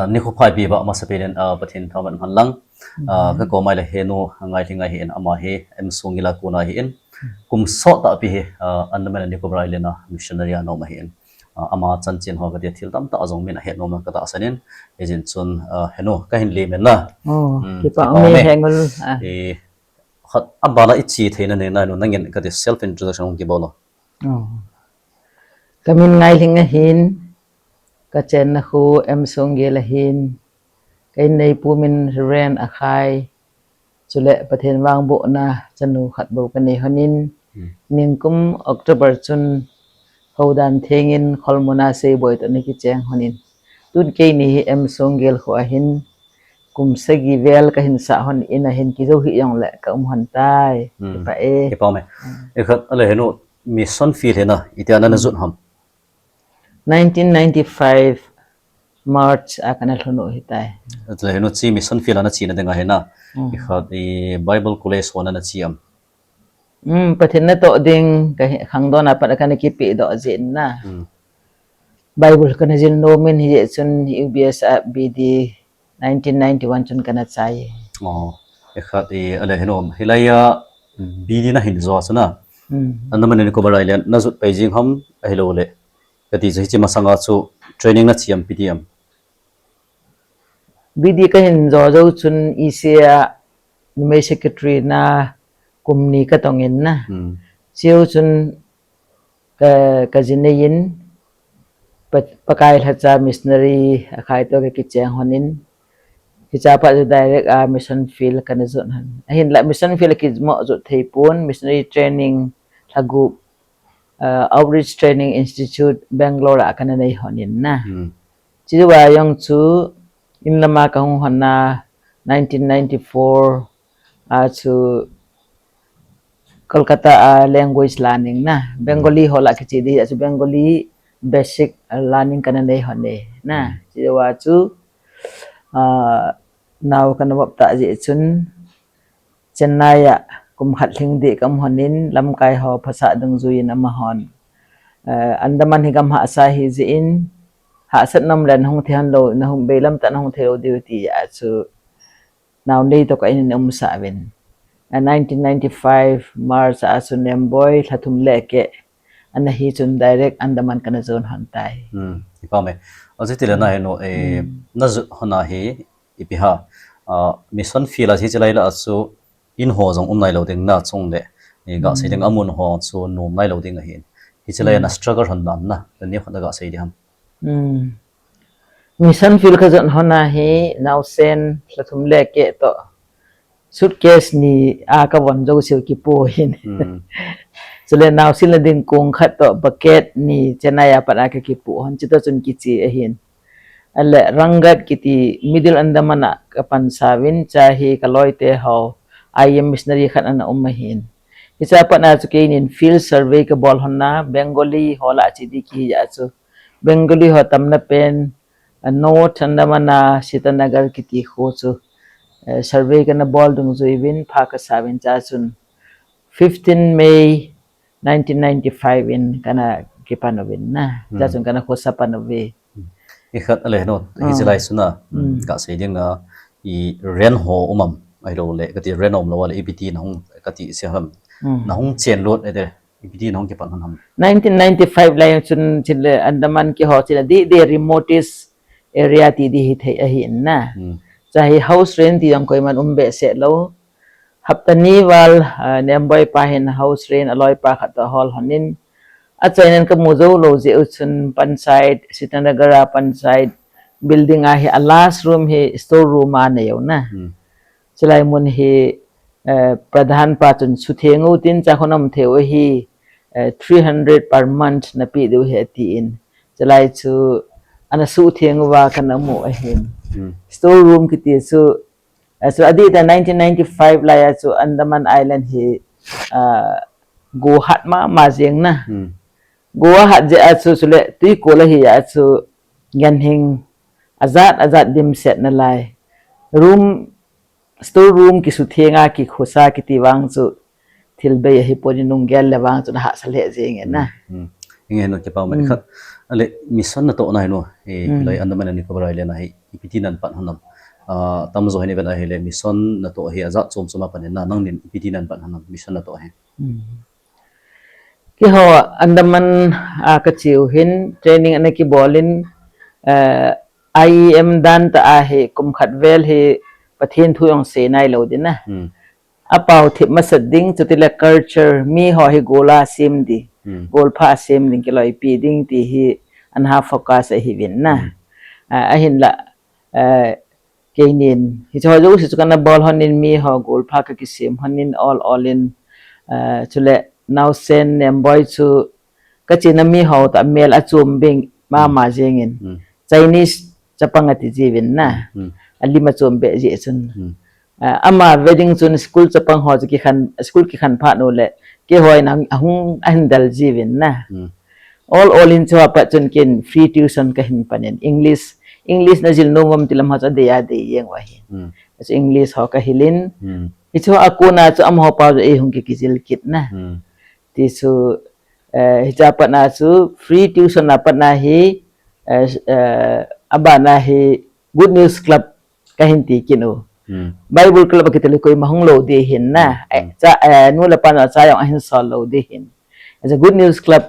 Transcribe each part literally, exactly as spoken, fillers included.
Nikho pha ipi ba masa pen in, ah, Pathen thangvah in man lang. Ah, ka koma le henu Ngailhing ahin, ama hi M Songgel a kona ahin. Kum sot tahpi hi, ah, Andaman and Nicobar Island a missionary a nom ahin. Ah, ama chanchin ho kati thil tamtah jong min ahet nom ka tahsan in. Hijeh chun, ah, henu kahin lem in na. Oh, hmm, kipa, kipa um e, hengul. Ah. Eh, khat abana ichi theina nei na nu nangin kati self introduction hung kibol o. Oh. Kamin Ngailhing ahin, kachenna khu M Songgel ahin, ka inneipu min Reverend Akhai, chule Pathen vangbohna chanu khat bou kanei lhonin, hmm, ningkum October chun Houdan Theng in Kholmun a Seiboi toh ana kicheng lhonin. Tun keini hi M Songgel khu ahin, kum sagi vel kahin sah lhon in ahin kijou hih jongle ka um lhon tai. Hmm. Kipa e. Kipa um e. Hmm. Ikhat ale henu, mission field hi na, itia na, hmm, na jot ham? Nineteen ninety-five March a kana lhun u ahitai. Atle henu chi mission field a na chena dinga hi na. Hmm. Ikhat i Bible College ho na na chi am? Hmm, Pathen natoh ding kahi, khangdong a pat kana kipe doh jin na. Hmm. Bible kana jil nom in hijeh chun U B S a B D nineteen ninety-one chun kana chai. Oh, ikhat i ale henu, hilai a B D nahin jo chu na. Hmm. Andaman and Nicobar Island na jot pai jing ham ahilou le. Kati chu hiche masanga chu training na chi am, ipi ti am? B D kahin jo jou chun E C A a numei secretary na kum ni katong in na. Hmm. Cheu chun ka, ka jinei in, Pa-, Pakai lhacha missionary Akhai toh ka kicheng lhonin. Hiche a pat chu direct a mission field kana jot lhon. Ahinla mission field a kimoh jot thei pon, missionary training lha gup, uh, Outreach Training Institute, Bangalore a kana nei lhonin na. Hmm. Chua jong chu in lama kahung lhon na nineteen ninety-four a chu Kolkata a language learning na. Bengali ho lah kichi ding a chu Bengali basic learning kana nei lhon e na. Hmm. Chua chu, uh, nao kana vop ta jeh chun Chennai a kum khat lhing ding ka um lhonin lamkai ho phasah dungjui in amahon, eh, Andaman hi gam hahsa hijeh in, hahsat nom le nahung thei lhon lou, nahung bei lam tah nahung thei lou diu ti a chu naonei toh ka in in umsah uvin. A nineteen ninety-five March a chu Nemboi lha thum le keh ana hi chun direct Andaman kana jon lhon tai. Hmm, kipa um e. Achuti le na henu, eh, hmm, na jot lhon a hi ipi ham, ah, mission field a hiche lai lah a chu in ho jong um nailou ding na, chule, eh, gasei ding, hmm, amun ho chu nom nailou ding ahin. Hiche lai a na, hmm, struggle lhon dan na, tuni khat na gasei ding ham? Hmm. Mission field ka jot lhon a hi naosen lha thum le keh toh suitcase ni a ka von jouse u kipu hin. Hmm. Chule naosen la ding kong khat toh bucket ni Chennai a pat a ka kipu lhon, chutoh chun kiche ahin. Ale Rangat kiti Middle Andaman a ka pansa uvin, chua hi ka loite ho I M missionary khat ana um ahin. Hiche a pat a chu keinin field survey ka bol lhon na, Bengali ho lah che ding kihi a chu Bengali ho tamna pen, a North Andaman a Sitanagar kiti kho chu, eh, survey kana bol dungjui uvin pha kasa uvin, chua chun fifteen May nineteen ninety-five in kana kipan uvin na. Hmm. Chua chun kana khosa pan uve. Hmm. Ikhat ale no, ah, hiche lai suna, hmm, hmm, kasei ding na, i rent ho um am, ahilou le, kati rent um lou le, ipi ti nahung, kati se ham. Hmm. Nahung chen lut e te, ipi ti nahung kipan ham? Nineteen ninety-five lai chun chule Andaman kiho chule di, di remotest area ti ding hithei ahin na. Hmm. Chua hi house rent ti jong koiman um behseh lou. Hapta ni val, ah, Nemboi pa hin house rent aloipa khat toh ahol lhonin. Achainan kamu jou lou jeh u chun panchayat, Sitanagar a panchayat building a hi a last room hi store room a anei u na. Hmm. Chulai mun hi, eh, Pradhan pa chun sutheng u tin, chua khun um thei u hi, eh, three hundred per month napeh diu ahi atin. Chulai chu ana sutheng uva kana um u ahin. Hmm. Store room kiti chu, eh, chu adih tah nineteen ninety-five lai a chu Andaman Island hi, ah, go hat mama jeng na. Hmm. Go ahat jeh a chu, chule twikol ahi a chu ganhing ajat ajat dimset nalai. Room, store room kisutheng a kikhosa kiti vang chu thil bei ahi pon, inung gel le vang chu nahahsa lheh jeng e na. Hmm, hmm. Inge no kipa um e. Hmm. Khat, ale mission natoh na hi no, eh, hmm, lai Andaman and Nicobar Island a hi Ipi ti nan pan ham? Ah, tamjo hin ivet a hile mission natoh hi ajat chom chom a pan in na, nangnin ipi ti nan pan ham mission natoh hi? Hmm. Keiho Andaman a kache u hin training ana kibol in, eh, I E M dan tah a hi kum khat vel hi Pathen thu jong sei nailou ding na. Hmm. Apao thip masat ding, chutile culture, miho hi gol a sem ding, hmm, gol pha a sem ding, kiloipi ding ti hi ana focus ahiuvin na. Hmm. Ah, ahinla, eh, keinin hicheho jouse chu kana bol lhonin, miho gol pha kakisem lhonin, ol ol in, eh, chule naosen Nemboi chu kachena miho tah mel achom beh mama jengin. Hmm. Chinese chapang ati jiuvin na. Hmm. Alim achom beh jeh chun. Hmm. Ah, ama ve ding chun school chapang ho chu kikhen, school kikhen phat uleh keiho in ahung, ahin del jiuvin na. Hmm. Ol ol in chua pat chun ken free tuition kahin pan in English, English najil nom am ti lam ho chu adei adei jeng u ahi. Hmm. Chu English ho kahil in. Hmm. Hichua kona chu amaho pao chu eihung kikijil kit na. Hmm. Ti chu, eh, hichea pat na chu free tuition a pat na hi, eh, eh, abana hi Good News Club kahin ti kit u. Hmm. Bible Club akiti le koima hung lou ding hin na. Hmm. Eh, cha, eh, nu le pa naocha jong ahin sol lou ding hin. Hiche Good News Club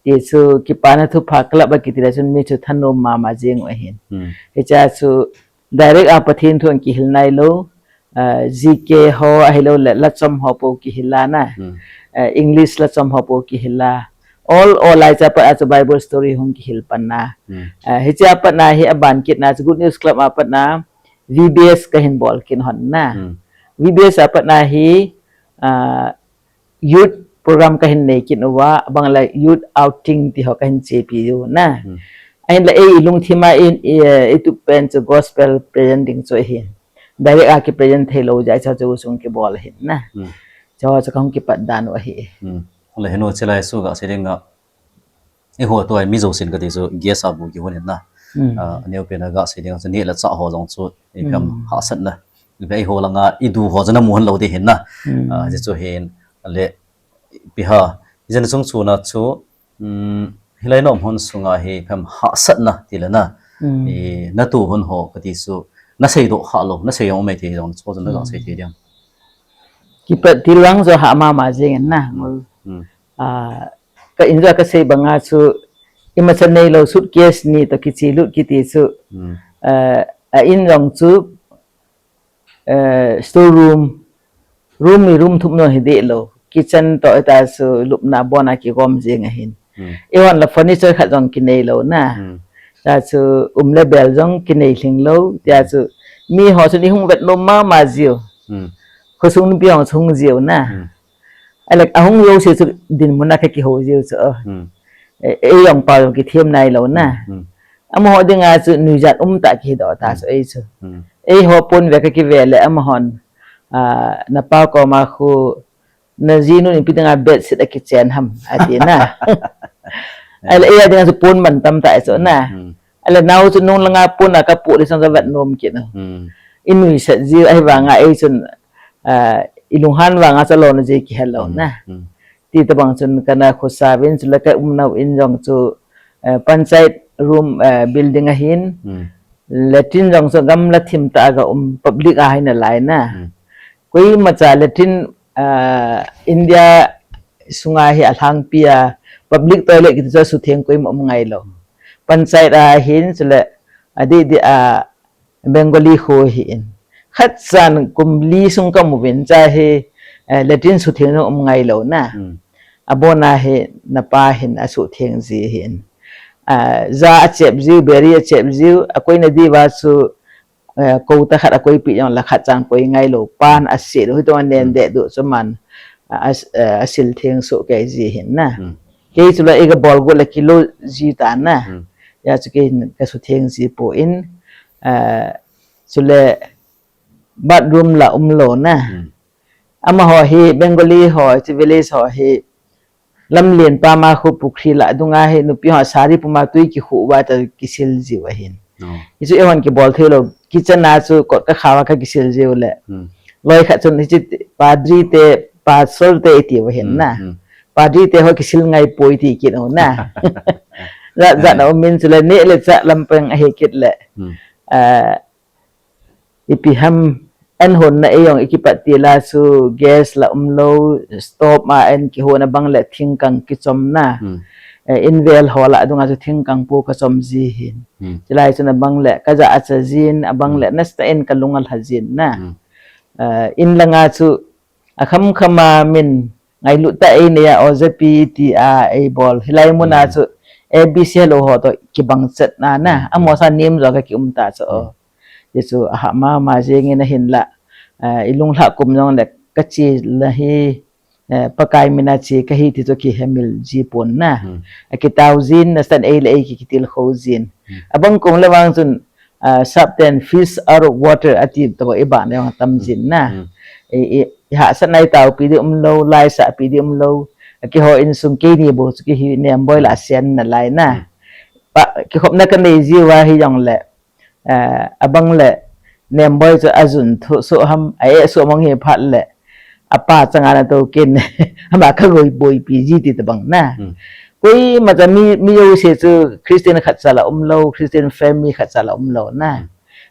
ti chu Kipana Thupha Club akiti le chun mi chu thanom mama jeng u ahin. Hmm. Hichea chu direct a Pathen thu kihil nailou. Ah, G K ho ahilouleh lachom ho po kihil a na. Hmm. Ah, English lachom ho po kihil a. Ol ol a hichea pat a chu Bible story hung kihil pan na. Hmm. Ah, hichea pat na hi aban kit na chu Good News Club a pat na V B S kahin bol kit lhon na. Hmm. V B S a pat na hi, ah, youth program kahin nei kit uva, abang le youth outing ti ho kahin chepi u na. Hmm. Ahinla ei lungthim a in, i, eh, itup pen chu gospel present ding chu ahi. Direct a kipresent thei lou jeh a chu chu sung kibol ahin na. Hmm. Chu chu kahung kipat dan u ahi. Hmm. Le henu chilai chu gasei ding a, eiho tua mi jousen kati chu guest a bu kihon in na. Hmm. Ah, aneo pen a gasei ding chu neh le chah ho jong chu ipi ham, hmm, hahsatna. Ipi eiho langa idu ho chu namu lhon lou ding hin na. Hmm. Ah, hiche chu hin le ipi ham. Hiche chung chuna chu, um, hilai na um lhon sunga hi ipi ham hahsatna ti le na. Hmm. I natoh lhon ho kati chu nasei doh kha lou, nasei jong um e ti jong chu chu nagasei thei ding. Kipat til vang chu hah mama jeng in na. Hmm. Ah, ka in jong kasei banga chu imacha neilou suitcase ni toh kiche lut kiti chu, hmm, eh, a in jong chu, eh, store room, room ni room thum jong hi deh lou. Kitchen toh hita chu lupna bon a kigom jeng ahin. Hmm. Eihon la furniture khat jong kinei lou na. Hmm. Tua chu um le bel jong kinei lhing lou. Tia, hmm, chu miho chun ihung vet nom mama jiu. Hmm. Khosung nupi ho chung jiu na. Hmm. Ahile ahung jouse chu dinmun a kakihou jiu chu. Hmm. E, ei jong pa jong kithem nailou na. Hmm. Amaho dinga chu nuijat um tah kihi doh ta, hmm, chu ei chu. Hmm. Eiho pon ve kakive le amahon, ah, napa koma khu najinu in ipi dinga bedsheet akichen ham ati na. Ahile ei a dinga chu pon man tam tah chu na. Hmm. Ahile nao chu nung langa pon a kapoh le chang chu vet nom kit u. Hmm. Inuisat jiu ahivanga ei chun, ah, ilunghan vanga chu alona jeh kihe lou, hmm, na. Hmm. Ti tabang chun kana khosa uvin, chule ka umnau in jong chu, eh, panchayat room, eh, building ahin. Hmm. Latrine jong chu gamla thim tah a ga um, public a hi nalai na. Hmm. Koimacha latrine, ah, India sunga hi alhangpi a public toilet kiti chu asutheng koima um ngailou. Panchayat a hin, chule adeh deh a Bengali kho ahin. Khatchan kum li sung kamu uvin, cha hi, eh, latrine sutheng jong um ngailou na. Hmm. Abona hi napa hin asutheng ji ahin. Ah, ja achep jiu, biri achep jiu, akoina diuva chu, eh, kouta khat akoipeh jongle khatchan koi ngailou, pan aset u, hitobang nen, hmm, deh duh chu man, ah, as-, eh, asil theng soh kei ji ahin na. Hmm. Kei chule iga bol got le kilou ji ta na. Hmm. Hijeh chun kei kasutheng ji poi, eh, chule bathroom la umlou na. Hmm. Amaho hi Bengali ho, hiche village ho hi lamlen pam a khu pukhri lah dunga hi nupi ho sari puma tui kikhu uva toh kisil jiu ahin. Oh. Hichu eihon kibol thei lou, kitchen a chu kot kakhah uva kakisil jiu le. Hmm. Loi khat chun hiche padri te, pastor te iti u ahin, hmm, na. Hmm. Padri te ho kisil ngai poi ti kit u na. Jat jat, eh, na um in chule neh le chah lampang ahi kit le. Hmm. ah, ipi ham, an honna ei jong ikipat til a chu gas la umlou, stove a an kihon abang le thingkang kichomna. Hmm. Eh, invel ho la dunga chu thingkang pu kachom ji hin. Hmm. Chulai chun abang le kaja acha jin, abang le nasta in kalung alha jin na. Hmm. Eh, in langa chu akham khama min ngailut ta ei nei a, ojapi ti a ei bol. Hilai muna chu A B C hello ho to kibang chet na na. Hmm. Amo sa nim jo ka ki um ta chu. Hmm. Ti chu aha mama jing in ahin la. Ah, ilung lha kum jong le kachi la hi, eh, Pakai mina chi kahi ti chu kihemil ji pon na. Hmm. Akitau jin na san ei le ei ki kitil kho jin. Hmm. Abang kum le vang chun, ah, Sap ten fish out of water ati to i ba ne tam jin na. Hmm. I, i, i ha sa nai tau pi di umlou, lai sa pi di umlou. Akiho insung keini bo chu kihi nem boi la sian na lai na. Hmm. Pa, kikhop na kanei ji va hi jong le. Eh, abang le, nem boi chu ajun thu su ham, a e su mong hi phat le, apa changa na to kin, ama ka goi boi pi ji ti tabang na. Hmm. Koima cha mi, mi jouse chu Christian khat cha la umlou, Christian family khat cha la umlou na. Hmm.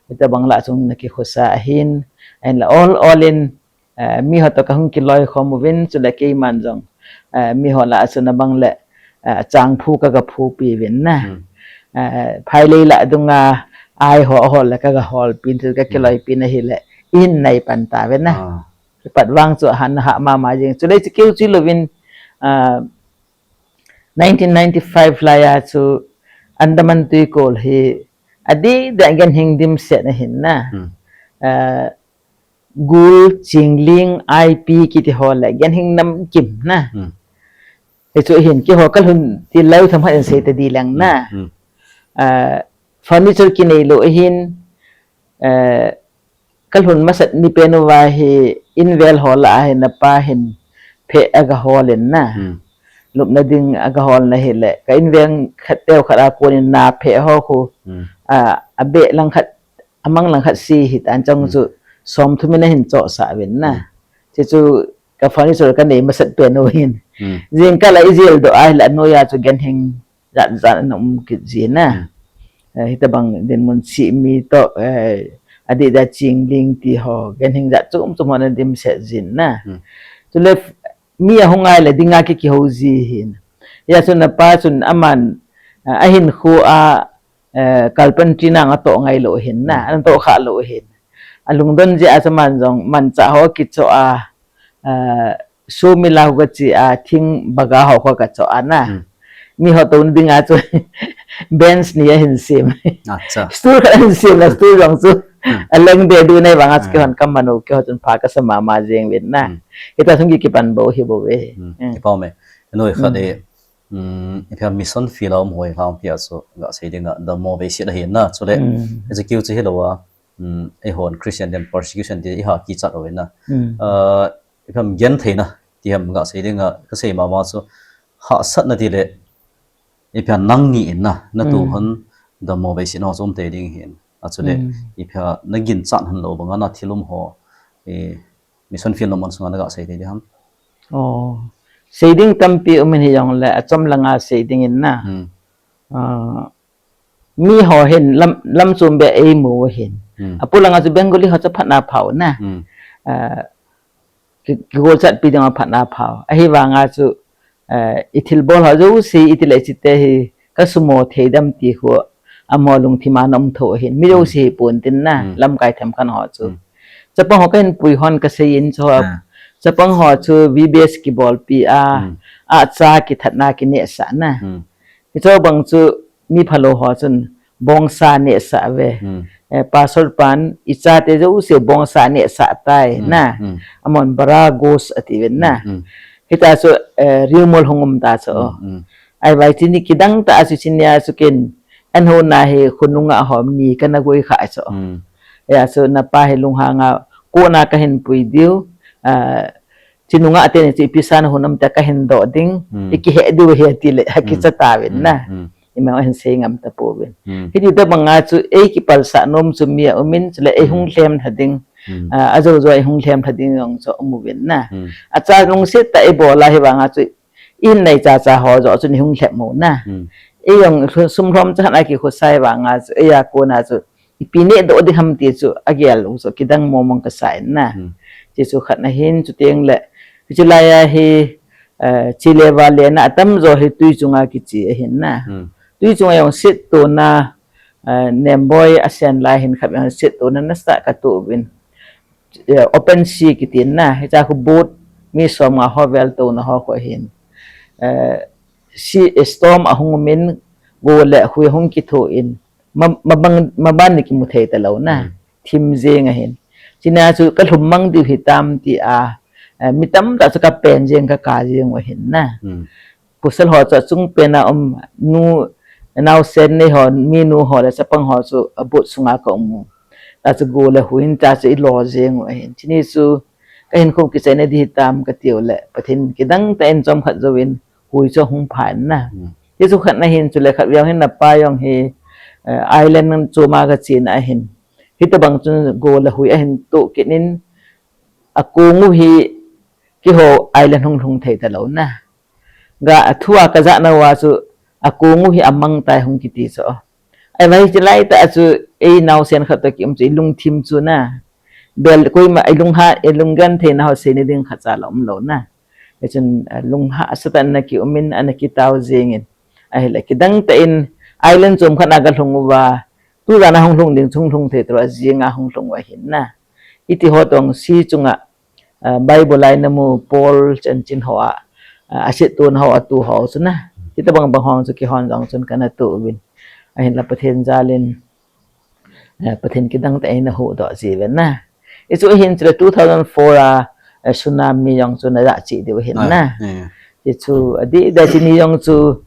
Hitabang la chung na kikhosa ahin, ahin la all, all in, eh, mi ho to kahung kiloi khom uvin, chule keiman jong, eh, mi ho la a chun abang le, eh, chang phu ka, ka phu pi vin na. Hmm. Eh, phai lei la dunga, ai ho, ho le ka, ka hol pin, chu ka kiloi pin ahi le, in nai pan ta vin na. Ah. Pat vang chu han ha mama jing. Chule chu keu chu lovin, ah, nineteen ninety-five lai a chu Andaman Tuikol hi, adi de ganhing dimset na hin na. Hmm. Ah, Gul, Chingling, Aipi kiti ho le, ganhing nam kim na. Hmm. Hichu hin kiho kalhun til lai tham ha in sei ta di lang na. Hmm. Hmm. Ah, furniture kinei lou hin, eh, kalhun masat ni pen uva hi invel ho la a hin napa hin phe aga hol in na. Hmm. Lupna ding aga hol na hi le, ka invel khat teu khat a kon in na phe ho khu, hmm, ah, abe lang khat amang lang khat si hi tan chang chu som thum in ahin cho sa vin na. Hmm. Chi chu ka furniture kanei masat pen u hin. Hmm. Jing kala ijil do ai la noya chu ganhing jat jat na um kit ji na. Hmm. Eh, hitabang dinmun si mi to, eh, adi da Chingling ti ho ganhing jat chum chum ho na dimset jin na. Hmm. Chule mi ahung ai le dinga ki kiho ji hin. Ya chun napa chun aman, ah, ahin khu a, eh, carpentry nang ato ngai lou hin na, hmm, ato kha lou hin. Alungdon jeh a chu aman jong manchah ho kicho a, eh, sumila ho kachi a, thing baga ho ho kacho a na. Hmm. Mi ho to dinga chu bench ni ahin sem. Acha. Stool khat ahin sem la stool jong chu. Hmm. Aleng de du nei vang a chu, hmm, kihon kamanu kiho chun pha kasa mama jing vin na. Hmm. Hita sung ki kipan bo hi bo ve. Hmm. Hmm. Kipa me. Noi khat, hmm, e, um, ipi ham mission field a um hoi hlam pia chu gasei dinga the more basic ahi na. Chule, hmm, execute chu hilou a, um, eihon Christian ten persecution ti iha kichat uvin na. Hmm. Uh, ipi ham genthei na, ti ham gasei dinga, kasei mama chu, hahsat na ti le, ipi ham nang ni in na, na tu, hmm, hon the more basic na chu um te ding hin. Achule, hmm, ipi ham na ginchat hon lou banga na thil um ho, e, mission field nom mun sunga na gasei te di ham. Oh. Sei ding tampi um in hi jong le, achom langa sei ding in na. Hmm. Ah, mi ho hin lam, lam chom be ei mu hin. Hmm. Apu langa chu Bengali ho chu phatna phau na. Hmm. Ah, ki, kigolchat pi ding a phatna phau. Ahivanga chu, eh, i thilbol ho jouse, iti le iti te hi, kasumo thei dem ti khu, amo lungthim a na um tho hin, mi, hmm, jouse hi pon tin na, hmm, lamkai themkhat ho chu. Hmm. Chapang ho kahin pui hon kasei in chu, ah, chapang ho chu V B S kibolpi a, hmm, acha kithatna kinehsah na. Hmm. Hichu bang chu mi phalou ho chun bongsa nehsah ve. Hmm. Eh, pastor pan ichate jouse bongsa nehsah tai, hmm, na. Hmm. Amon bara ghost ati ven na. Hmm. Hmm. Hita chu, eh, riumol hung um ta chu. Hmm. Hmm. Ahivang chini kidang ta a chu chini a chu ken an ho na hi khonunga hom ni kana goi kha chu. Hmm. Ya chu napa hi lunghanga kona kahin pui diu, ah, Chinunga teni chu ipi sa na hun um ta kahin doh ding, hmm, i kihe diu hi ati le, ha, hmm, kicha ta vin, hmm, na. Hmm. Ima hin sei ngam ta pouvin. Hmm. Hiti tabanga chu ei kipalsah nom chu mi a um in, chule ei, hmm, hung lhem lha ding. Hmm. Ah, ajo jo ei hung lhem lha ding jong chu um uvin na. Hmm. Acha lungset tah a i bol a hivanga chu i hin nei cha cha ho jo chu ni hung lhem mo na. Hmm. Ei jong sum lhom cha khat a kikhosah vanga chu ei a kona chu Ipi neh doh ding ham ti chu agel u chu kidang mong mong kasa in na. Hmm. Ti chu khat na hin, chuteng le, hiche lai a hi, eh, chile vale na atam jo hi tui chunga kiche ahin na. Hmm. Tui chunga jong sittona, eh, Nemboi asen lai hin khat jong sittona nasatah katoh uvin. Eh, open sea kiti na, hicha khu boat mi som nga ho vel touna ho khu ahin. Eh, sea, eh, storm ahung umin, go le hui ahung kitho in, ma, maban, maban ni kimu thei talou na. Hmm. Thim jeng ahin. China chu kalhum mang diu hitam ti a, eh, mi tamtah chu kapen jeng kaka jeng u ahin na. Hmm. Pasal ho chu achung pen a um nu, naosen nei ho, minu ho le chapang ho chu a boat sunga ka um u. Ta chu go le hui in ta chu ilo jeng u ahin. Chini chu kahinkho kichaina ding hitam kati u le, Pathen kidang tah in chomkhat jouvin hui chu ahung pha in na. Hmm. Ti chu khat na hin, chule khat vei hin napa jong hi, eh, island chom a kache na ahin. Hitobang chun go le hui ahin toh kit in, akong u hi keiho island hung lhung thei talou na. Ga, athua kajah nauva chu, akong u hi amang tai hung kiti chu. Ahivang hiche lai tah chu, ei naosen khat toh kium chu, ilungthim chu na. Bel, koima, ilungha, ilunghan theina ho seina ding khat cha la umlou na. Hichun, ah, lunghahsa tah in ana kium in, ana kitao jeng in. Ahile, kidang tah in, island chom khat na kalhung uva, tujan a hung lhung ding, hung lhung thei talou, ajing a hung lhung u ahin na. Hiti ho toh sea chunga, ah, Bible a inamu Paul chanchin ho a, ah, asittona ho a tu ho chu na. Hitobang bang ho chu keihon jong chun kana tu uvin. Ahinla Pathen jal in, eh, Pathen kidang tah in eina huhdoh jiuvin na. Hichu ahin, chule two thousand four a, eh, tsunami jong chu najah cheh diu ahin na. Ah, eh. Hichu adih deh chini jong chu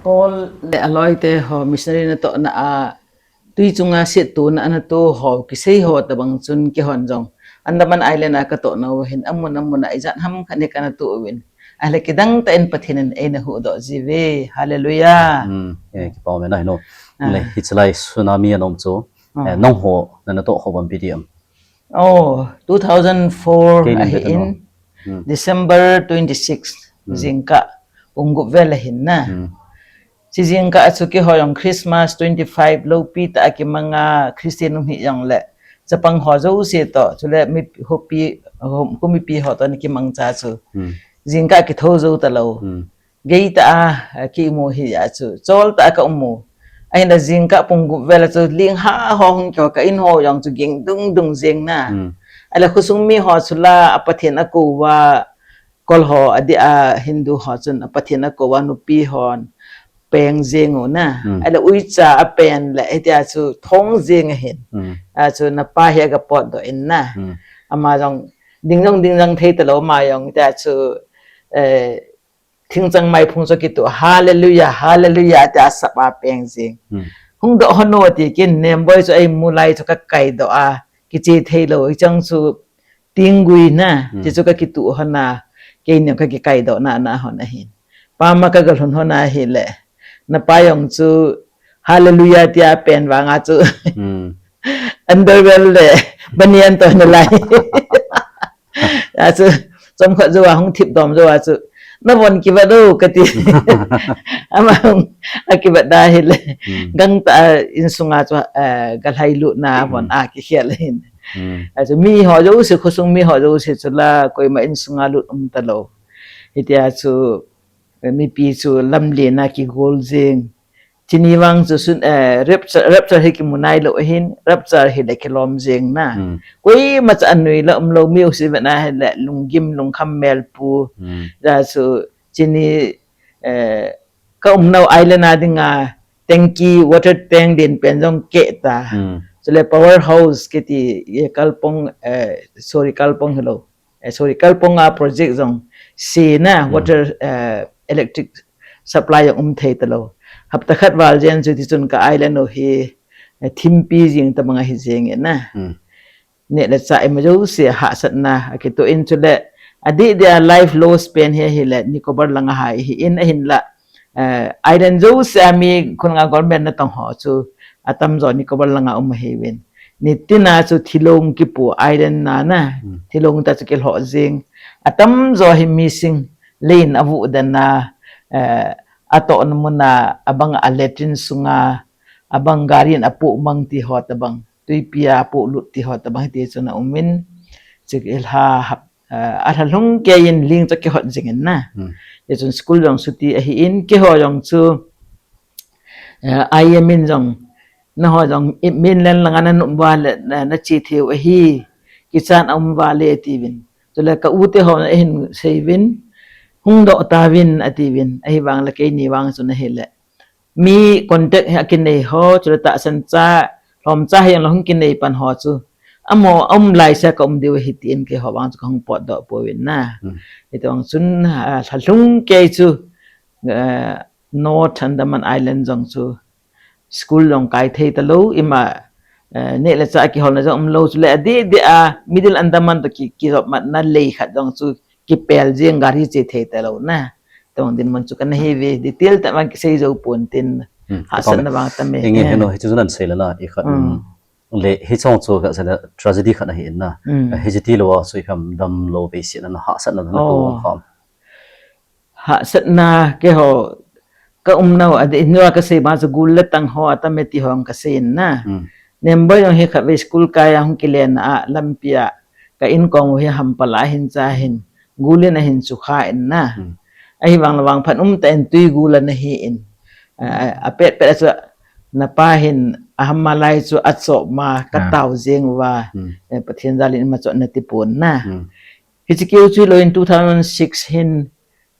Paul le aloite ho missionary natohna a, tui chunga sittona ana to ho, kisei ho tobang chun keihon jong Andaman Island a katoh nau hin, amun amun a ijat ham khat ni kana to uvin. Ahile kidang tah in Pathen in eina huhdoh jiuve. Hallelujah. Hmm, eh, kipa um e na hinu. Ah. Le, hiche lai tsunami ana um chu, ah, eh, nangho nana toh kho bang ipi ti ham? Oh, two thousand four ahin, hmm, December twenty-six, hmm, jingkah pung gup vel ahin na. Hmm. Hiche jingkah a chu keiho jong Christmas twenty-five loupi tah a kimang a, Christian um hih jongle, chapang ho jouse toh, chule mi, khopi, kho, khomipi ho toh ana kimangcha chu. Hmm. Jingkah kithou jou talou. Hmm. Gei tah a, a, kimu hi a chu, chol tah a ka um u. Ahinla jingkah pung gup vel a chu, lingha ho hung kiho, ka in ho jong chu ging dung dung jeng na. Hmm. Ahile khosung mi ho chu la, a Pathen akou uva, Kol ho, adeh a Hindu ho chun a Pathen akou uva nupi hon peng jeng u na. Hmm. Ahile uicha apen le, hitia chu thong jeng ahin. Hmm. A chu napa hi aga potdoh in na. Hmm. Ama jong ding jong ding jong thei talou, ama jong hitia chu, eh, thingchang maiphung chu kituh, Hallelujah, Hallelujah, tia sap a peng jeng. Hmm. Hung doh hon o ati kin, Nemboi chu eimu lai chu ka kaidoh a, kiche thei lou, hichang chu tinggui na, hmm, ti chu ka kituh hon a, keini ka kikaidoh na, na hon ahin. Pam a ka galhun hon ahile, napa jong chu, Hallelujah, tia pen vang a chu. Hmm. Underwear le, banian toh na lai. A chu, chomkhat jou a hung thip dom jou a chu, navon kivat o kati. Ama hung, akivat da hile. Hmm. Gangtah a insung a chu, eh, galhai lut na, hmm, von a kikhel hin. Hmm. A chu, mi ho jouse, khosung mi ho jouse chu la, koima insung a lut um talou. Hitia chu, mipi chu lamlen a kigol jeng. Chini vang chu sun, eh, rapture, rapture hi kimu nailou ahin, rapture hile kilom jeng na. Hmm. Koima cha anui la umlou, mi u si vena hile lunggim lungkham melpu. Hmm. Ja chu chini, eh, ka umnau island a dinga tanki, water tank din pen jong keh ta. Hmm. Chule power house kiti, ye kalpong, eh, sorry, kalpong hilou. Eh, sorry, kalpong a project jong se na, hmm, water, eh, electric supply jong um thei talou. Hapta khat val jen chu tichun ka island u hi, eh, thimpi jing tabang ahi jeng e na. Hmm. Neh le chah ima jouse hahsatna akitoh in chule, adeh dia life loss pen hi ahile Nicobar langa hai hi in ahinla, eh, island jouse a mi khun nga government natong ho chu atamjo Nicobar langa um ahiuvin. Nitin a chu thilong kipu island na na, hmm, thilong ta chu kilhoh jeng. Atamjo hi missing, lei in avuh den a, eh, atohna mun a, abang a latrine sunga, abang gari in apoh mang ti ho tabang, tuipi a apoh lut ti ho tabang, hiti chun aum in, chik ilha hap, eh, alha lhung kei in ling chu kihot jing in na. Hmm. Hichun school jong chuti ahi in, keiho jong chu, eh, I M in jong, nangho jong i-, mainland langa nanop uva le, na, nache thei u ahi, kichat aum uva le tiuvin. Chule ka u te hon ahin seiuvin, hung doh tauvin atiuvin, ahivang le keini vang chun ahile mi contact hi akinei ho, chule tahsan cha, lhom cha hi jong le hung kinei pan ho chu, amaho aum lai sa ka um diu ahi tin keiho vang chu kahung potdoh pouvin na. Hmm. Hiti vang chun, ah, lha lhung kei chu, eh, North Andaman Island jong chu school jong kai thei talou, ima, eh, neh le chah kiholna jong umlou, chule adeh deh a Middle Andaman toh ki, kijopmatna lei khat jong chu kipel jeng, gari che thei talou na. Tong dinmun chu kana hiuve, detail tah vang kisei jou pon tin, hmm, hahsatna vang tam e. Inge, eh, heno, hichu chu nan sei le na, ikhat, hmm, um, le, hichong chu kasei le tragedy khat ahi in na. Hmm. Hichu tilou a chu ipi ham damlou veisetna, hahsatna na, oh, ko kham. Hahsatna keiho ka umnau adeh, inua kasei ma chu gul le tang ho atam e ti ho jong kasei in na. Hmm. Nemboi jong hi khatvei school kai a hung kile na a lampi a ka in kong u hi hampal a ahin cha hin, gul in ahin sukha in na. Hmm. Ahivang le vangphat umtah in tui gul ana hi in. A, a, apet pet a chu napa hin aham ma lai chu achop ma ka, ah, tao jeng uva. Hmm. Eh, Pathen jal in ima chotna ti pon na. Hmm. Hiche keu chu lou in two thousand six hin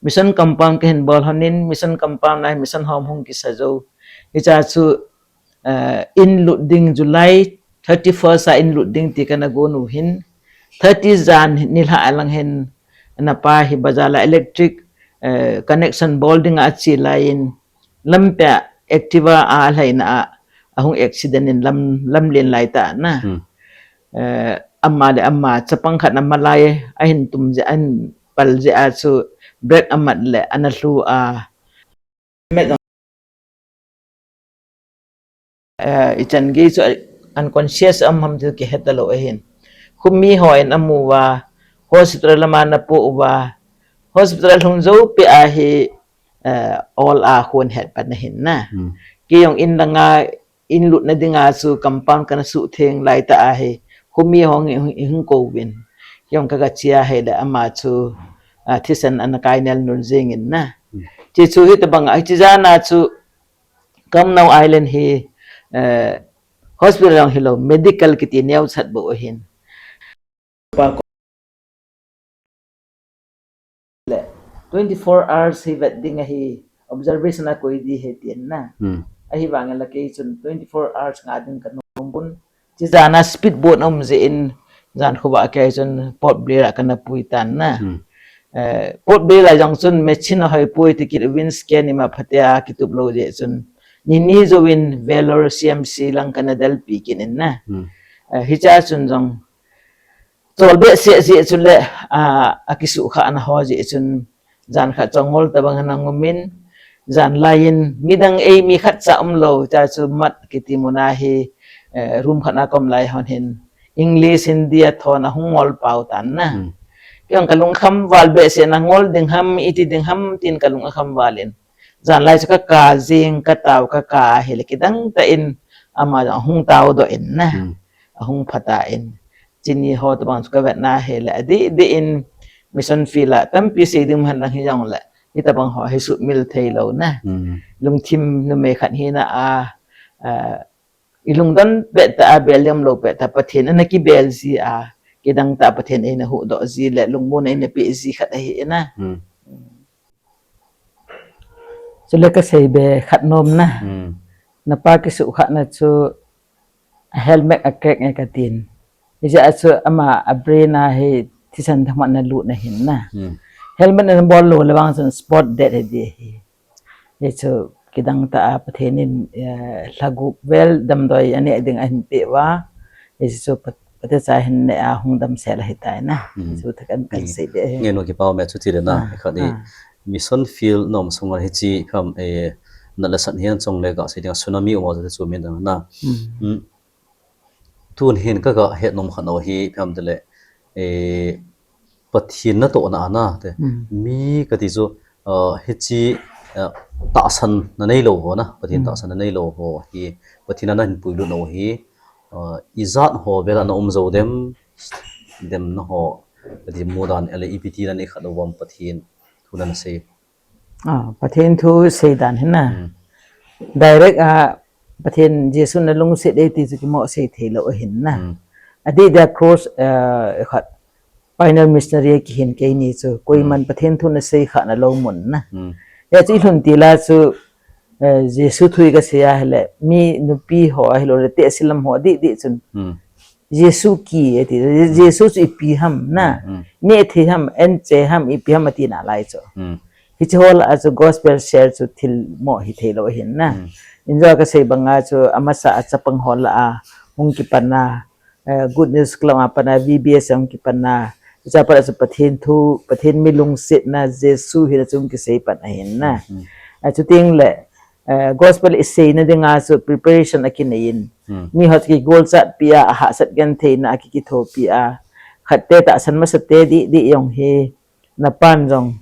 mission compound kahin bol lhon in, mission compound a hin mission home hung kisa jou. Hiche a chu, eh, in lut ding July thirty-first a in lut ding ti kana gon u hin, thirty jan nilhah a lang hin napa hi bazar a electric, eh, connection bol dinga ache lai in, lampi a Activa a alhaina a, ahung accident in lam, lamlen lai tah na. Hmm. Eh, ama le ama chapang khat na malai ahin tum jeh, ahin pal jeh a chu brake amat le ana lhu a. Eh, ichan gei chu unconscious a um ham ti kihe talou ahin. Khomi hon amu uva, hospital lama ana po uva, hospital a lhung jou peh a hi, eh, ol a khun het pan ahin na. Hmm. Kei jong in langa in lutna dinga chu compound kana suhtheng lai tah a hi, khomi hon i, i hung kou uvin. Kei jong kaga che a hile ama chu, ah, thisan ana kai nel nul jeng in na. Hmm. Hiche chu hitabang a, hiche jan a chu Kamnao Island hi, eh, hospital jong hilou, medical kiti neocha bou ahin. Le, twenty-four hours hi vet ding ahi, observation a koi ding ahi tin na. Hmm. Ahivang le kei chun twenty-four hours nga ding kanom pon. Hiche jan a speedboat aum jeh in, jan khovah a kei chun Port Blair a kana pui tan na. Hmm. Eh, Port Blair a jong chun machine ahoi poi, ticket uvin scan ima phatea kitup lou jeh chun, nini jouvin Vellore C M C lang kana delpi kit in na. Hmm. Eh, hiche a chun jong chol behseh jeh chun le, ah, akisuhkhahna ho jeh chun, jan khat chu angol tabang ana um in, jan lai in midang eimi khatcha umlou, hiche a chu mat kiti mun a hi, eh, room khat a kaum lai hon hin English, Hindi a thon ahung ngol pau tan na. Hmm. Kei jong kalungkham val behseh na, ngol ding ham, iti ding ham tin kalung akham val in. Jan lai chu kaka jing, katao kaka ahile kidang tah in ama jong ahung taodoh in na. Hmm. Ahung phatah in. Chuni ho tabang chu kavet na hile adeh deh in mission field a tampi sei ding hen lang hijong le, hitabang ho hi sumil thei lou na. Hmm. Lungthim numei khat hina a, ah, ilungdon pet tah a bel ding umlou pet tah a Pathen ana kibel ji a, kidang tah a Pathen eina huhdoh ji le lungmonna eina peh ji khat ahi na. Hmm. Chule kasei be khat nom na. Hmm. Napa kisuhkhahna chu helmet a crack nge katin. Hijeh a chu ama a brain a hi thisan themkhat ana lut na hin na. Hmm. Helmet ana bol lou le vang chun spot dead hi ding ahi. Hichu kidang tah a Pathen in, eh, lha gup vel damdoi anei ding ahin peh uva. Hichu Pat-, Pathen cha hin neh a hung damsel ahitai na. Hmm. Hichu tah kan, kan sei be. Nge nu kipa me chu ti le na. Ah, khat ni, ah, mission field nom sunga hiche kham, eh, nat le sat hihen chong le kasei ding a tsunami um a chu min dang na. Hmm. Hmm. Tun hin kaga het nom khat u hi ipi ham tile, eh, Pathen natohna a na te. Hmm. Mi kati chu, ah, hiche eh, tahsan na neilou ho na, Pathen tahsan na neilou ho hi, Pathen a nahin puilut nau hi, eh, ijat ho bel a na um jou dem, dem na ho, Pathen mudan, ele ipi ti na nei khat uvam Pathen thu na na sei. Ah, Pathen thu sei dan hi na. Direct a Pathen Jesu na lungset e ti chu kimo sei thei lou ahin na. Adeh dia cross, eh, khat pioneer missionary a kihin keini chu, koiman Pathen thu na sei kha na lou mun na. Hia chu i lhun til a chu, eh, Jesu thu i ka sei a hile, mi nupi ho ahilou le tehse lam ho adeh deh chun. Jesu ki e ti, Jesu chu ipi ham na. Neh thei ham, en che ham, ipi ham ati nalai chu. Hiche ho lah a chu gospel share chu thil mo hi thei lou ahin na. Injo ka sei banga chu amasa a chapang ho lah a hung kipan a, eh, Good News Club a pan a, V B S a hung kipan a, hiche a pat a chu Pathen thu, Pathen mi lungsetna, Jesu hina chu hung kisei pan ahin na. Eh, chuteng le, eh, gospel i seina dinga chu preparation a kinei in. Mi ho chu kigolchat pi a, ahahsat gentheina a ki, kithopi a. Khat te tahsan masa te deh deh jong hi, na pan jong,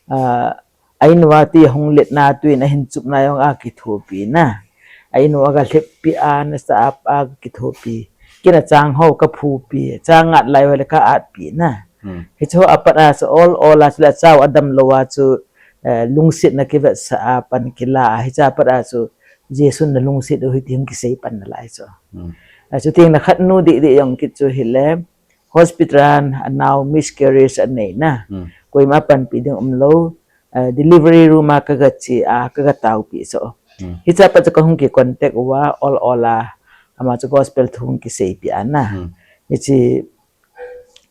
ah, a in uva tui ahung letna, tui in ahin chupna jong a kithopi na. A in u a ga lhep pi a, nasa a, a kithopi. Kei in achang ho ka phupi, chang at lai uva le ka atpi na. Hiche ho a pat a chu ol ol a chu le achau adam lou a chu, eh, lungsetna kivetsah a pan kila a, hiche a pat a chu Jesu na lungset u hi ti hung kisei pan nalai chu. Eh, chuteng le khat nu deh deh jong kit chu hile, hospital a nao miscarriage anei na. Koima panpi ding umlou, eh, delivery room a ka ga che a, ka ga taopi chu. Hiche a pat chu ka hung ki contact uva, ol ol a, ama chu gospel thu hung kiseipi a na. Hiche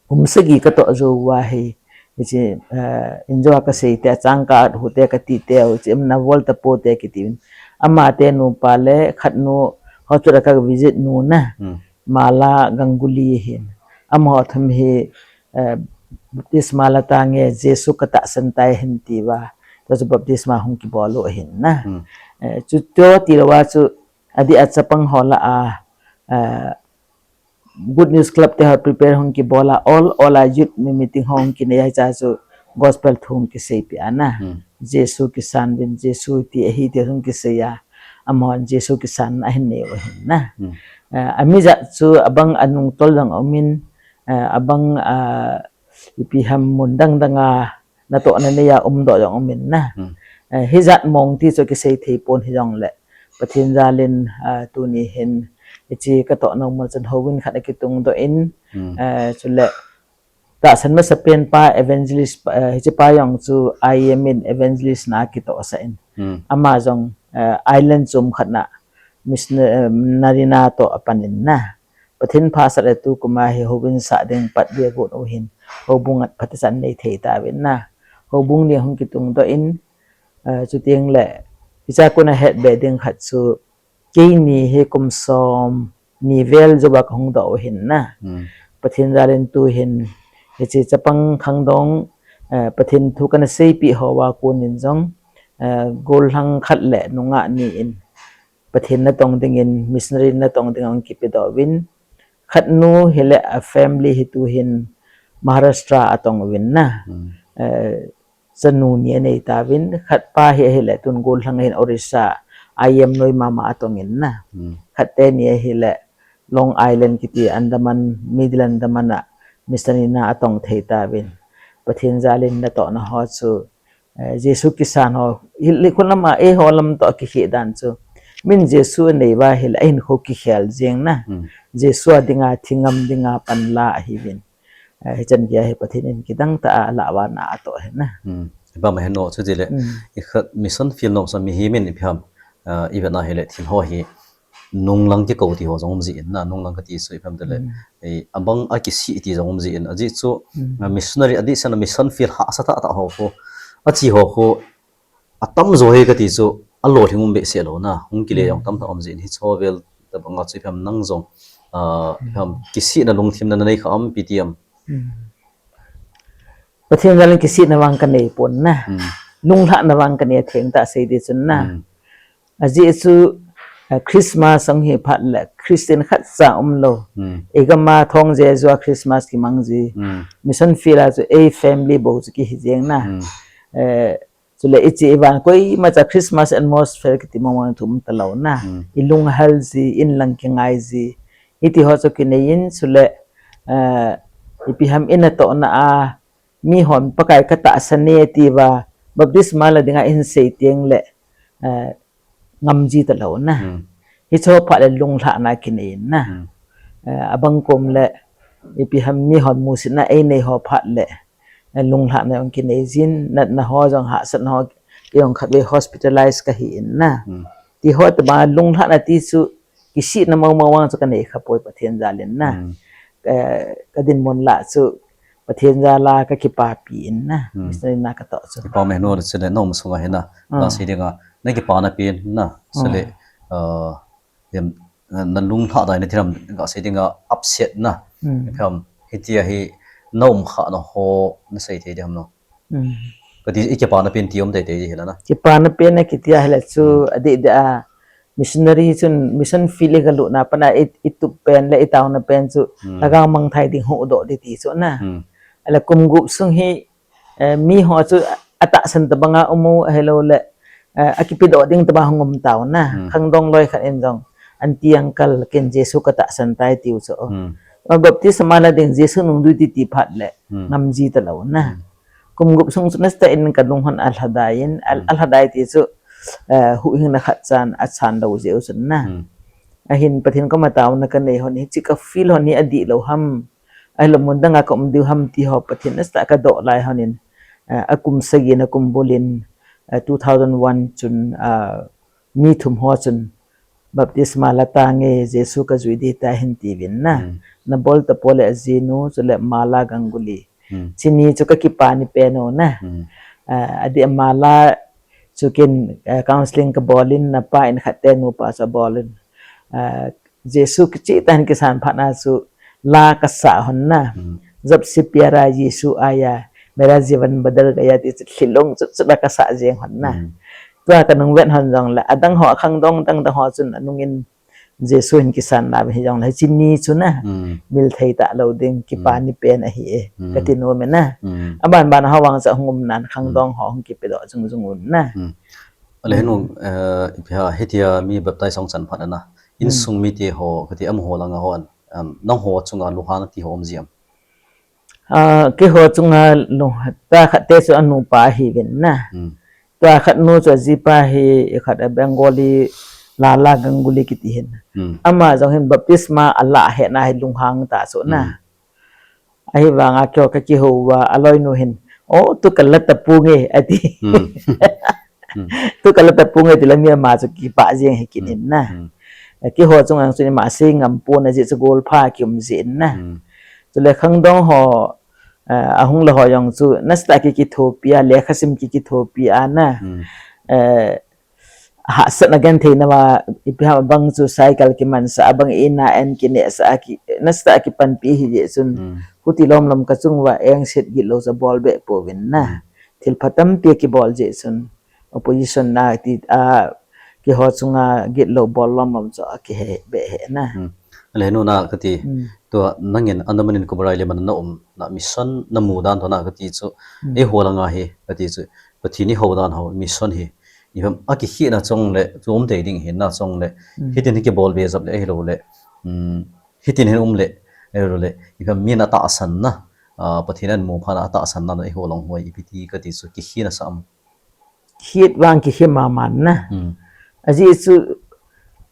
kum sagi ka toh jou uva hi, hiche, eh, injo a ka sei te, achang ka at u te, ka ti te, hiche, na vol ta po te kiti. Ama te nupa le, khat nu, hospital a ka visit nu na. Mala Ganguly hin. Amaho thum hi, eh, baptisma la tange Jesu ka tahsan tai ahin ti uva. Tua chu baptisma hung kibol u ahin na. Eh, chuti lou a chu adeh a chapang ho lah a, eh, Good News Club te ho prepare hung kibol a, ol ol a youth meeting hung kinei a, hiche a chu gospel thu hung kiseipi a na. Jesu kisan uvin, Jesu ti ahi ti hung kisei a, amahon Jesu kisan ahin nei u ahin na. Eh, ami jat chu abang anung tol jong aumin, eh, abang, ah, ipi ham mun dang dang a natohna nei a umdoh jong aumin na. Eh, hijat mong ti chu kisei thei pon hijongle, Pathen jal in, ah, tuni hin, hiche ka toh nom mun chun houin khat a kitungdoh in, eh, chule tahsan masapen pa evangelist, eh, hiche pa jong chu I M in evangelist na kitohsah in. Ama jong, eh, island chom khat na missionary na toh apan in na. Pathen phasah le tukum a hi houin sah ding pat dia gon u hin, houbung at phatechan nei thei tauvin na. Houbung ni hung kitungdoh in, eh, chuteng le, hiche a kon a hetbe ding khat chu, keini hi kum som ni vel jou a ka hung doh u ahin na. Pathen jal in tu hin, hiche chapang khangdong, eh, Pathen thu kana seipi ho a kon in jong, eh, gollhang khat le nungah ni in, Pathen natong dingin, missionary natong dingin hung kipedoh uvin. Khat nu hile a family hi tu hin Maharashtra a tong uvin na. Eh, chanu ni anei tauvin. Khat pa hi ahile tun gollhang hin Orissa, I M noi mama a tong in na. Khat teni ahile Long Island kiti Andaman, Middle Andaman a missionary na atong thei tauvin. Pathen jal in natohna ho chu, eh, Jesu kisan ho, hile khun lama eiho lam toh akikhel dan chu. Min Jesu anei uva hile ahinkho kikhel jeng na. Jesu a dinga thi ngam dinga panla ahiuvin. Eh, hichan gei a hi Pathen in kidang tah a alah uva na atoh ahi na. Ipi ham ahi no, chuti le, i khat mission field nom sa mihem in ipi ham, ah, i vet na hile thil ho hi nunglang kiko ti ho jong um jin na, nunglang kati chu ipi ham tile, eh, abang a kisih ti jong um jin, ajeh chu, ah, missionary adeh seh a mission field hahsa tah tah ho khu, achi ho khu, atamjo hi kati chu, alolhing um behseh lou na, hung kile jong tamtah um jin, hiche ho vel tabang a chu ipi ham nang jong, ah, ipi ham kisihna lungthimna nanei kha am, ipi ti am. Pathen jal in kisihna vang kanei pon na. Lunglhahna vang kanei, atheng tah sei ding chun na. Ajeh chu, eh, Christmas ahung hi phat le Christian khatcha umlou. Eigam a thong jeju a Christmas kimang ji. Mission field a chu ei family bou chu kihi jeng na. Eh, Chule ichi ivan koima cha Christmas atmosphere kiti mong mong thum talou na. Hmm. Ilung hal ji, in lang kingai ji. Iti ho chu kinei in chule, eh, ipi ham in atoh na a, mi hon Pakai ka tahsan e tia, baptisma la dinga in sei teng le, eh, ngam ji talou na. Hmm. Hicho phat le lunglhahna kinei na. Hmm. Eh, abang kom le, ipi ham mi hon musitna ei nei ho phat le, eh, lunglhahna jong kinei jin, natna ho jong hahsatna ho, jong khat ve hospitalize kahi in na. Hmm. Ti ho tobang lunglhahna ti chu, kisihna mong mong vang chu kanei kha poi Pathen jal in na. Hmm. Eh, ka dinmun la chu Pathen jal a ka kipapi in na. Hmm. Missionary na ka toh chu. Kipa me nu le chule nom sunga hi na. Ah. Na sei dinga, na kipana pen na. Chule, ah, em, na lunglhah dai na thiram ka sei dinga upset na. Hmm. Ipi ham, hitia hi na um kha na ho na sei thei diham no. Hmm. Kati i kipana pen ti um tei tei hi la na. Kipana pen na kitia hi la chu, hmm, adeh deh a missionary chun mission field i ka lut na pana i, i tup pen le i tauna pen chu, hmm, lhagao mangthai ding huhdoh ding ti chu na. Hmm. Ala kum gup sung hi, eh, mi ho chu atahsan tobanga um u ahilou le, eh, akipedoh ding tobang hung um tau na. Hmm. Khangdong loi khat in jong, "Aunty, uncle, ken Jesu ka tahsan tai," tiu chu. Hmm. Baptisma la ding Jesu nungjui ti ti phat le, hmm, ngam ji talou na. Hmm. Kum gup sung chu nasatah in ka lunghon alhadai in, al-, hmm, alhadai ti chu, eh, huhhingna khat chan achan lou jeh u chun na. Hmm. Ahin Pathen koma tauna kanei hon hi, hichi ka feel hon hi adihlou ham. Ahilou mun danga ka um diu ham ti ho Pathen nasatah ka doh lai hon in, eh, akum sagi na kum bul in, eh, two thousand one chun, ah, mi thum ho chun baptisma la tange Jesu ka jui ding tai hin tiuvin na. Hmm. Na bol tapo le ajinu, chule Mala Ganguly. Hmm. Chini chu ka kipa ni pen u na. Hmm. Ah, adeh Mala chu ken, ah, counseling ka bol in na pa in khat te nupa chu abol in. Ah, Jesu kicheh tah in kisan phat na chu la ka sah hon na. Hmm. जब से प्यारा यीशु आया, मेरा जीवन बदल गया ti chu lhilung chu, chu la ka sah jeng hon na. Hmm. Tua ka nung vet hon jong le, adang ho, akhangdong dang dang ho chun anung in Jesu hin kisan na hi jong le, hichi ni chu na, hmm, mil thei talou ding, kipa, hmm, ni pen ahi e, hmm, ka ti nom e na. Hmm. Aban ban ho vang chu hung um nan, khangdong, hmm, ho hung kipedoh jung jung un na. Hmm. Ale, hmm, henu, eh, ipi ham, hitia mi baptize hung chan phat na. Hmm. Insung mite ho, kati amaho langa ho, um, nangho chunga lunghang ti ho um ji am? Ah, keiho chunga lung, tua khat te chu anupa ahiuvin na. Hmm. Tua khat nu chu ajipa hi, khat a Bengali Lala Ganguly kiti hin. Hmm. Ama jong hin baptisma ala hena hi lunghang ta chu na. Hmm. Ahivanga keiho ka kihou uva, aloinu hin, "Oh, tu ka la taponge," ati. Hmm. Hmm. Tu ka la taponge ti la mi ama chu kipa jeng hi kit in na. Hmm. Eh, keiho chunga chu ima sei ngam pon ajeh chu golpha kium jeh in na. Hmm. Chule khangdong ho, eh, ahung la ho jong chu nasatah ki kithopi a, lekha sim ki kithopi a na. Hmm. Eh, hahsatna genthei na ma, ipi ham abang chu cycle kimansah, abang in a an kinehsah a ki, nasatah kipanpi hi jeh chun. Hmm. Huti lom lom ka chung uva engset gitlou chu abol be pouvin na. Hmm. Thil pha tampi kibol jeh chun. Opposition na ti a, keiho chunga gitlou bol lom lom chu akihe be he na. Hmm. Ale, henu na kati, hmm, tua nangin Andaman Nicobar Island a na um na mission na mu dan toh na kati chu, hmm, eiho langa hi kati chu, Pathen i hou dan ho mission hi, ipi ham, akikhehna chong le, chu um tei ding hi na chong le, hmm, hitin hi kibol be jop le, ahilou le, hmm, hitin hi um le, ahilou le, ipi ham, min atahsan na, ah, Pathen in amu phat na atahsan na, eiho lang ho ipi ti kati chu, kikhehna sa am? Khet vang kikhe mama na. Hmm. Ajeh chu,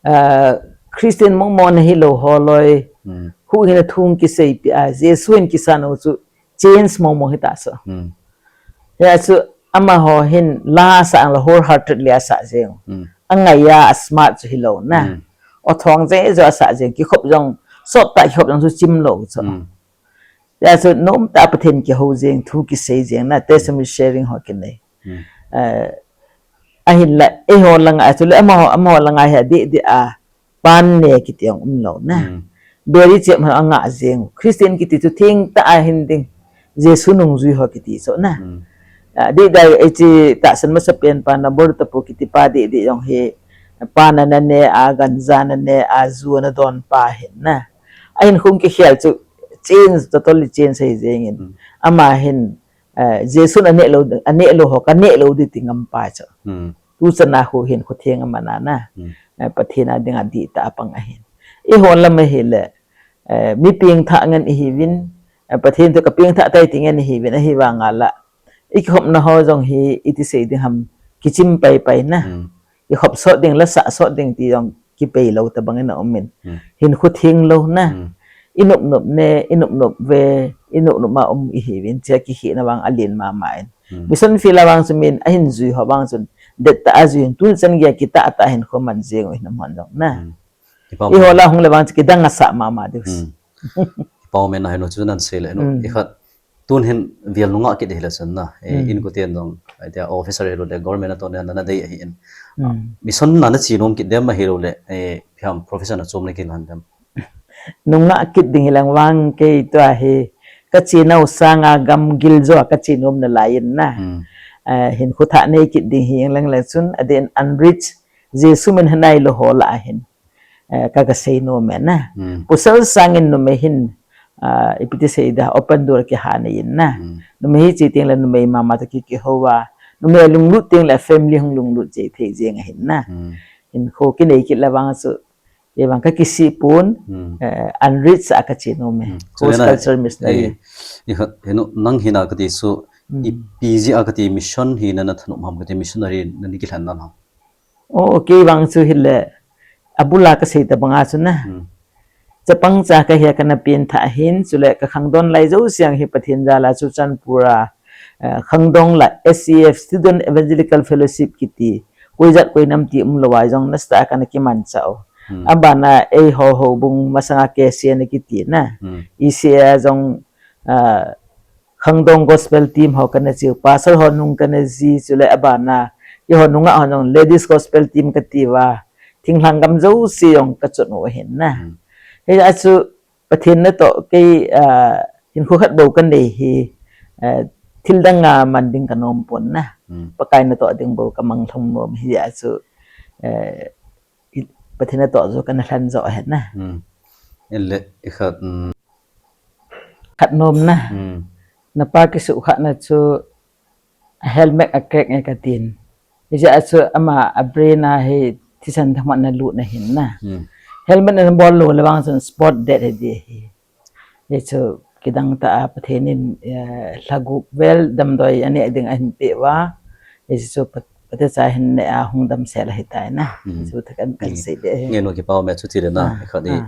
ah, Christian mong mong na hilou ho loi. Hmm. Huhhingna thu kiseipi a, Jesu in kisan u chu change mong mong hita chu. Hmm. Hia chu amaho hin la asah ang le wholeheartedly asah jeng. Hmm. Angai a, asmart chu hilou na. Hmm. Athong jeng jong asah jeng, kikhop jong, sot tah kikhop jong chu chim lou chu. Hmm. Hia chu nomtah a Pathen kihou jeng, thu kisei jeng na, testimony sharing ho kinei. Hmm. Eh, ahinla, eiho langa, chule amaho, amaho langa hi adeh deh a, pan ne kiti jong umlou na. Hmm. Beri chep ho angah jeng. Christian kiti chu thengtah a hin ding. Jesu nungjui ho kiti chu na. Hmm. Ah, dih dai, hiche tahsan masapen pa Nabor Tapu kiti pa dih dih jong hi, pan ana ne a, ganja ana ne a, ju ana don pa hin na. Ahin hung kikhel chu change, totally change ahi jeng in. Hmm. Ama hin, Eh, Jesu na neh lou, a neh lou ho, ka neh lou ding ti ngam pa chu. Hmm. Tu chana hu hin khu theng a mana na. Hmm. Eh, Pathen a ding a dih ta a pang ahin. I hon lam ahi le, eh, mi pengthah ngen i hiuvin, eh, Pathen toh ka pengthah tai ti ngen i hiuvin, ahi vang a la. I kihopna ho jong hi, i ti sei ding ham, kichim pai pai na. Hmm. I hop sot ding, la sah sot ding ti jong, kipei lou ta bang in a um in. Hmm. Hin khu theng lou na. Hmm. I nop nop ne, i nop nop ve, i nop nop ma um i hiuvin, chia kihi na vang a lien mama in. Hmm. Mission field a vang chu min, a hin jui ho vang chun, det ta a jui in, tun chan gei a kitah tah hin khu man jeng u hin a man jong na. Hmm. I ho la hung le vang chu kidang a sah mama diu. Hmm. Kipa um e na henu chu nan sei le nu. Hmm. I khat tun hin vial nungah kit hi le chun na. Eh, hmm. Inkoten jong, ai tia officer hi lou le government a toh ne na na dei ahi in. Hmm. Mission na na chi nom kit dem ahi lou le, eh, phiam profession a chom le kilan dem. Nungah kit ding hi lang vang kei tua hi. Ka chi nau sanga gam gil jo ka chi nom na lai in na. Hmm. Eh, hin khu thah nei kit ding hi lang le chun, a den unreached Jesu min hanai lou ho la ahin. Eh, ka ka sei nom e na. Hmm. Pasal sangin numei hin, ah, ipi ti sei da, open door kiha nei in na. Hmm. Numei hi chi teng le numei mama toh ki kihou a. Numei lunglut teng le family hung lunglut jeng thei jeng ahin na. Hmm. Hin khu kinei kit la vang chu, i vang ka kisih pon, hmm, eh, unreached a ka chi nom e. Hmm. Cross cultural missionary. Eh, i khat, henu, nang hina ka ti chu, hmm, ipi jeh a ka ti mission hi na na thanom ham ka ti missionary na ni kilhen na ham. Oh, okay, vang chu hi le, a bul a ka sei ta bang a chu na. Hmm. Chapang cha ka hi a ka na pengthah hin, chule ka khangdong lai jouse jong hi Pathen jal a Churachandpur a, eh, khangdong la S E F, Student Evangelical Fellowship kiti, koi jat koi nam ti um lou a jong na sta ka na kimanchah u. Hmm. A bana ei ho ho bung masanga K C A na kiti na. Hmm. E C A jong, ah, khangdong gospel team ho ka na chi u, pastor ho nung ka na ji, chule a bana, i ho nungah ho nung ladies gospel team ka ti uva, thinglhang gam jouse jong ka chon u ahin na. Hmm. Hi a chu Pathen na toh kei, ah, hin khu khat bou ka nei hi, ah, thil dang a man ding ka nom pon na. Hmm. Pakai na toh ding bou ka mang lhung nom hi a chu, eh, i, Pathen na toh chu ka na lhan jo ahin na. Hmm. I le, i khat, hmm. Khat nom na. Hmm. Na pa kisuh khat na chu a helmet a crack nge ka tin. Hijeh a chu ama a brain a hi thisan themkhat na lut na hin na. Hmm. Helmet na bol lou le vang chun spot dead hi ding hi. Hichu kidang tah a Pathen in, eh, lha gup vel damdoi a neh ding ahin pe uva. Hichu Pat-, Pathen cha hin neh a hung damsel ahi tai na. Hmm. Hichu tah kan, kan sei ding hi. Nge nu kipa um e chu ti le na. Ah, khat ni, ah,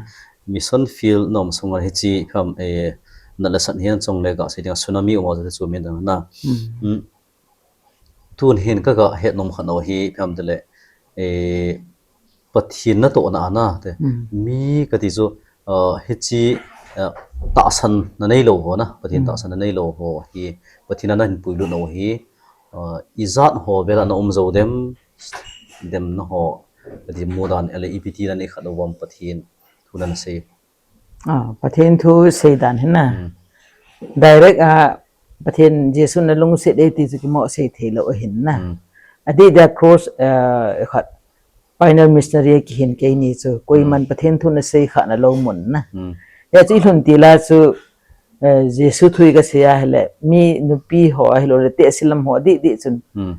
mission field na um sung a hichi kham, eh, na la san hian chong le ka sei ding a tsunami um a chu min dang na. Hmm. Hmm. Tun hin ka, ka het nom khat u hi, phiam te le, eh, Pathen na toh na a na te. Hmm. Mi ka ti chu, ah, hichi, ah, tahsan na nei lou ho na, Pathen, hmm, tahsan na nei lou ho hi, Pathen a na hin puilut na u hi, ah, i jat ho vel a na um jo dem, dem na ho, ka ti mu dan, ele ipi ti na nei khat u vang Pathen thu na na sei. Ah, Pathen thu sei dan hi na. Hmm. Direct a Pathen Jesu na lungset e ti chu kimo sei thei lou ahin na. Hmm. A dih dia cross, eh, khat pioneer missionary a kihin kei ni chu. Koiman, hmm, Pathen thu na sei kha na lou mun na. Hmm. Hia chu i lhun ti la chu, eh, Jesu thu i ka sei a hi le, mi nupi ho a hi lou le, tehse lam ho dih dih chun. Hmm.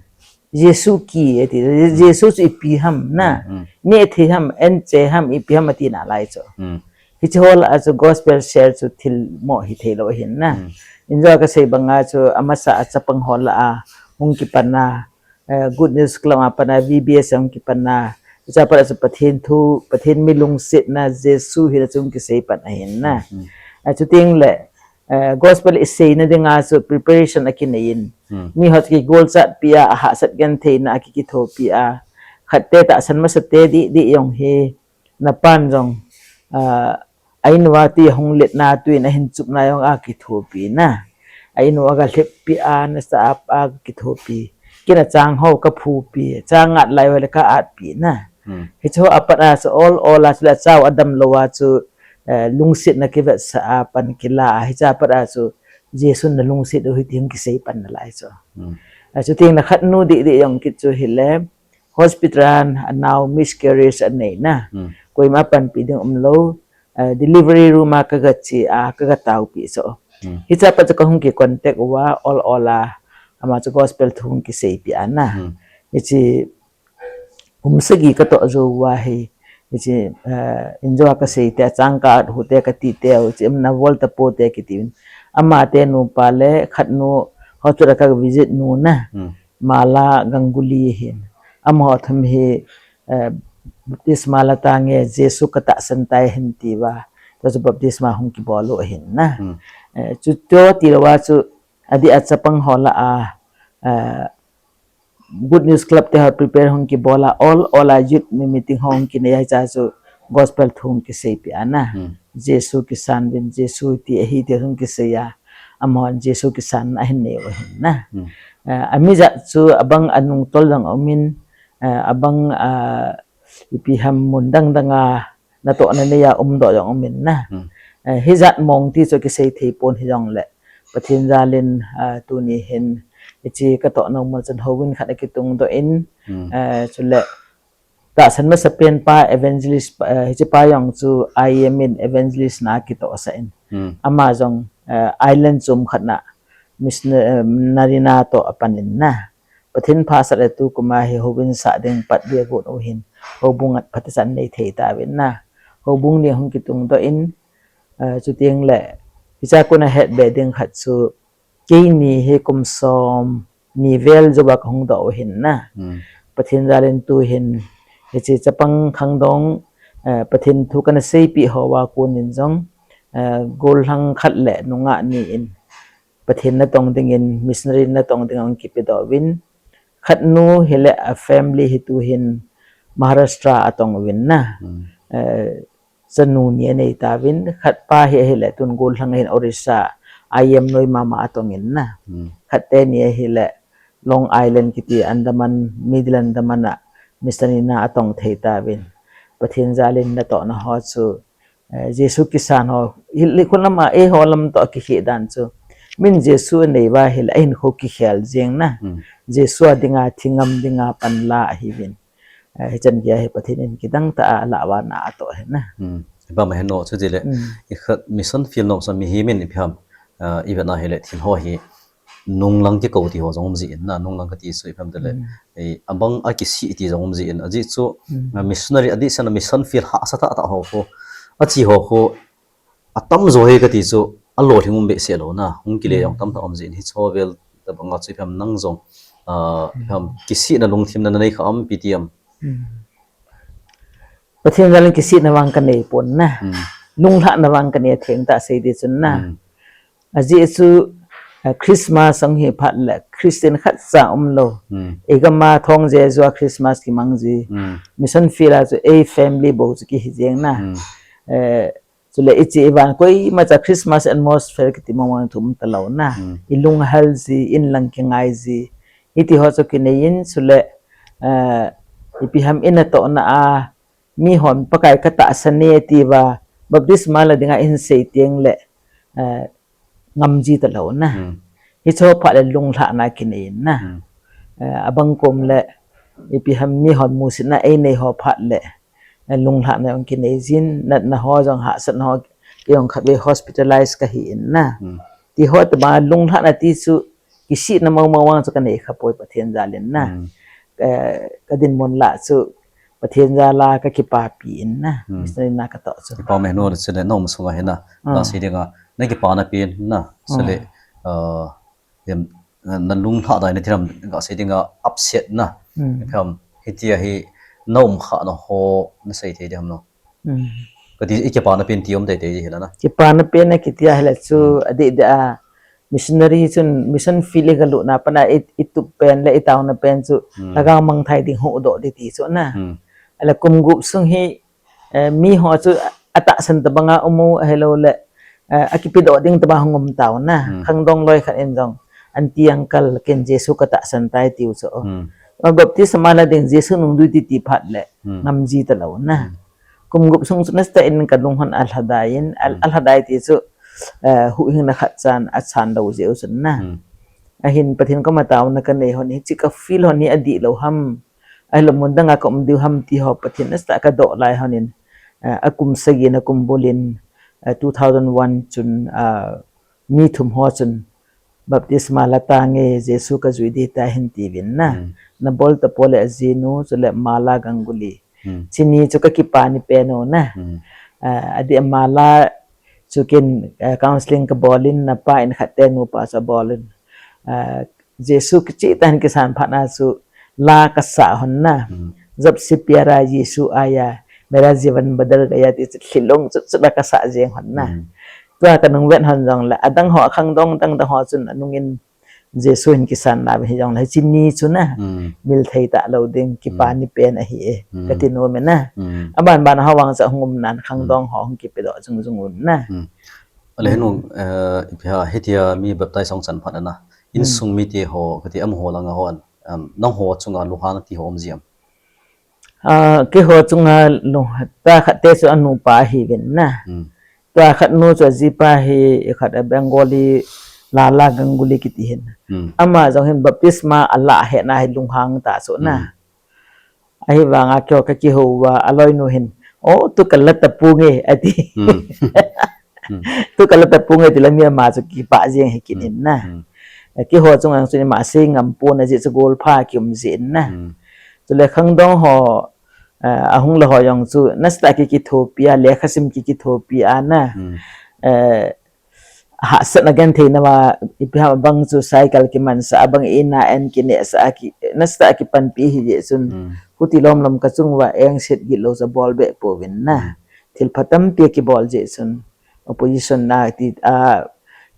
Jesu ki e ti, hmm, Jesu chu ipi ham na, hmm, hmm, neh thei ham, en che ham, ipi ham a ti na lai chu. Hmm. Hichi ho la a chu gospel share chu thil mo hi thei lou ahin na. Hmm. Injo ka sei bang a chu amasa a chapang ho la a hung kipan a, eh, Good News Club a pan a V B S a hung kipan a. Hicha pat a chu Pathen thu, Pathen mi lungset na Jesu hi na chu hung kisei pan ahin na. Hmm, hmm. A chu ting le, eh, gospel i sei na ding a chu preparation a kinei in. Hmm. Mi ho chu kigol chat pi a, a hahsat genthei na a ki kithopi a. Khat te tahsan masa te dih dih jong hi na pan jong, ah, a in uva tui a hung let na tui in a hin chup na jong a kithopi na. A in uva ga lhep pi a na sa ap a kithopi. Kina chang ho ka phu pi, chang ngat lai uva le ka at pi na. Hmm. Hichu a pat a chu ol ol a chu le chau a dam lou a chu, eh, lungset na kivetsah a pan kila a, hicha pat a chu Jesu na lungset u hi ti hung kisei pan na lai chu. Hmm. A chu ting na khat nu dih dih jong kit chu hi le, hospital a nau miscarriage a nei na. Hmm. Koima panpi ding um lou, eh, delivery room a ka ga che a, ka ga tao pi chu. Hmm. Hiche a pat chu kahung ki contact uva, ol ol a, ama chu gospel thu hung kiseipeh ana. Hmm. Hiche kum sagi katoh jou uva hi, hiche, eh, injo a kasei te, achang ka at hu te, kati te, hiche, um, na vol ta po te, kiti uvin. Ama te nupa le, khat nu, hospital a ka visit nu na. Hmm. Mala Ganguly hin. Amaho thum hi, eh, baptisma la tange Jesu katahsan tai hin tia. Tua chu baptisma hung kibol u ahin na. Hmm. Eh, chu tua tilou a chu adeh a chapang ho lah a, eh, Good News Club te ho prepare hung kibol a, ol ol a youth meeting hung kinei a, hiche a chu gospel thu hung kiseipeh ana. Hmm. Jesu kisan uvin, Jesu ti ahi ti hung kisei a. Amahon Jesu kisan ahin nei u ahin na. Hmm. Eh, ami jat chu abang anung tol jong umin, eh, abang, ah, ipi ham mun dang dang a natohna nei a umdoh jong umin na. Hmm. Eh, hijat mong ti chu kisei thei pon hijongle. Pathen jal in, ah, tuni hin, hiche katoh nom mun chun houin khat akitung doh in, hmm, eh, chule tahsan masapen pa evangelist pa, eh, hiche pa jong chu I M in evangelist na kitohsah in. Hmm. Ama jong, eh, island chom khat na missionary, eh, nari na toh apan in na. Pathen phasah le tukum a hi houin sah ding pat dia gon u hin. Houbung at phatechan nei thei tauvin na. Houbung ni hung kitung doh in, eh, chuteng le, hiche a kon a hetbe ding khat chu, keini hi kum som ni vel jou a kahung doh u ahin na. Hmm. Pathen jal in tu hin, hiche chapang khangdong, eh, Pathen thu kana seipeh ho a kon in jong, eh, gollhang khat le nungah ni in, Pathen natong ding in, missionary natong ding a hung kipedoh uvin. Khat nu hile a family hi tu hin Maharashtra a atong uvin na. Hmm. Eh, chanu ni anei tauvin, khat pa hi ahile tun gollhang hin Orissa, I M noi mama a atong in na. Hmm. Khat teni ahile Long Island kiti Andaman, Middle Andaman a missionary na atong thei tauvin. Pathen jal in natohna ho chu, eh, Jesu kisan ho, hile khun lam a, eiho lam toh kikhel dan chu. Min Jesu anei uva hile, ahinkho kikhel jeng na. Hmm. Jesu a dinga, thi ngam dinga panla ahiuvin. Eh, hichan gei a hi Pathen in kidang tah a alah uva na atoh ahi na. Hmm. Ipi ham ahi nom chu tile, hmm, ikhat mission field nom sa mihem in ipi ham, ah, ivet na hile thil ho hi nunglang kikou ti ho jong um jin na, nunglang kati chu ipi ham tile, hmm, eh, abang a kisih ti jong um jin, ajeh chu, hmm, ah, missionary adeh seh a mission field hahsa tah tah ho khu, ache ho khu, atamjo hi kati chu, alolhing um behseh lou na, hung kile jong, hmm, tamtah um jin, hiche ho vel tobang a chu ipi ham nang jong, ah, ipi ham kisihna lungthim na nanei kha am, ipi ti am. Hmm. Pathen jal in kisihna vang kanei pon na. Hmm. Lunglhahna vang kanei, atheng tah a sei ding chun na. Hmm. Ajeh chu, ah, Christmas ahung hi phat le Christian khatcha umlou. Hmm. Eigam a thong Jesu a Christmas kimang ji. Hmm. Mission field a chu ei family bou chu kihi jeng na. Hmm. Eh, Chule iche ivan koimacha Christmas atmosphere kiti mong mong thum talou na. Hmm. Ilunghel ji, inlang kingai ji. Hiti ho chu kinei in chule, eh, ipi ham in atohna a, mihon Pakai katahsan e tia, baptisma la dinga ihin sei teng le, eh, ngam ji talou na. Hmm. Hiche ho phat le lunglhahna kinei in na. Hmm. Eh, abang kom le, ipi ham mihon musitna einei ho phat le, eh, lunglhahna jong kinei jin, natna ho jong hahsatna ho, kei jong khatvei hospitalize kahi in na. Hmm. Ti ho tobang a lunglhahna ti chu kisihna mong mong vang chu kanei kha poi Pathen jal in na. Hmm. Eh, kadinmun lah chu Pathen jal a kakipapi in na. Hmm. Missionary na katoh chu. Kipa menu le chule nom sunga hi na. Ah. Nasei dinga, nakipana pen na. Ah. Chule, ah, Em, na, nalunglhah dai na ti ham, gasei dinga upset na. Hmm. Em, hitia hi naum khah na ho nasei thei ding ham no. Hmm. Kati ikipana pen ti um tei tei hi la na. Kipana pen na kiti ahile chu, hmm, adeh deh a missionary chun mission field igalut na pat a i, itup pen le itaona pen chu, hmm, lhagao mangthai ding huhdoh ding ti chu na. Hmm. Ahile kum gup sung hi, eh, miho chu atahsan tobang a um u ahilou le, eh, akipedoh ding tobang hung um tau na. Hmm. Khangdong loi khat in jong, aunty uncle ken Jesu katahsan tai tiu chu. Hmm. Baptisma la ding Jesu nungdui ti ti phat le, hmm, ngam ji talou na. Hmm. Kum gup sung chu nasatah in kalung hon alhadai in, al-, hmm, alhadai ti chu, eh, huhhingna khat chan achan lou jeh u chun na. Hmm. Ahin Pathen koma taona kanei hon hiche ka feel hon hi adih lou ham. Ahilou mun dang a ka um diu ham ti ho Pathen nasatah a kadoh lai hon in, eh, akum sagi na kum bul in, eh, two thousand one chun, ah, mi thum ho chun baptisma la tange, Jesu kajui ding tai ahin tiuvin na. Hmm. Nabol tapole ajinu, chule Mala Ganguly. Hmm. Chini chu kakipa ni pen u na. Hmm. Ah, adeh Mala chu ken, ah, counseling kabolin, napa in khat te nupa chu abolin. Ah, Jesu kicheh tah in kisan phat na chu la kasah hon na. Hmm. जब से प्यारा यीशु आया, मेरा जीवन बदल गया ti chu thilung chu chu la kasah jeng hon na. Hmm. Tua kanung vet hon jongle, adang ho khangdong dang dang ho chun anungin Jesu hin kisan na hi jongle, chini chu na. Hmm. Mil thei talou ding, kipa ni pen ahi e, kati nom e na. Hmm. Aban ban ho vang chu hung um nan khangdong ho hung kipedoh jung jung un na. Hmm. Ale nu, eh, ipi ham, hitia mi baptize hung chan phat na. Insung mite ho, kati amaho langa ho an, um, nangho chunga lunghang ti ho um ji am? Ah, keiho chunga lung, tua khat te chu anupa ahiuvin na. Hmm. Tua khat nu chu ajipa hi, khat a Bengali Lala Ganguly kiti hin. Hmm. Ama jong hin baptisma ala hena hi lunghang ta chu na. Hmm. Ahivanga keiho kakihou uva, aloinu hin, "O, tu kala tapunge," ati. Hmm. Hmm. "Tu kala tapunge," ti la mi ama chu kipah jeng hi kinin na. Hmm. Keiho chunga chu ima sei ngam pon, ajeh chu golpha kium jin na. Hmm. Chule khangdong ho, eh, ahung le ho jong chu nasatah a ki, kithopi a, lekhasim ki, kithopi a na. Hmm. Eh, hahsatna genthei nauva, ipi ham abang chu cycle kimansah, abang ina en kinehsah a ki, nasatah a kipanpi ahi jeh chun. Hmm. Huti lom lom kachung uva engset gitlou chu abol be pouvin na. Hmm. Thil pha tampi akibol jeh chun. Opposition na ti a,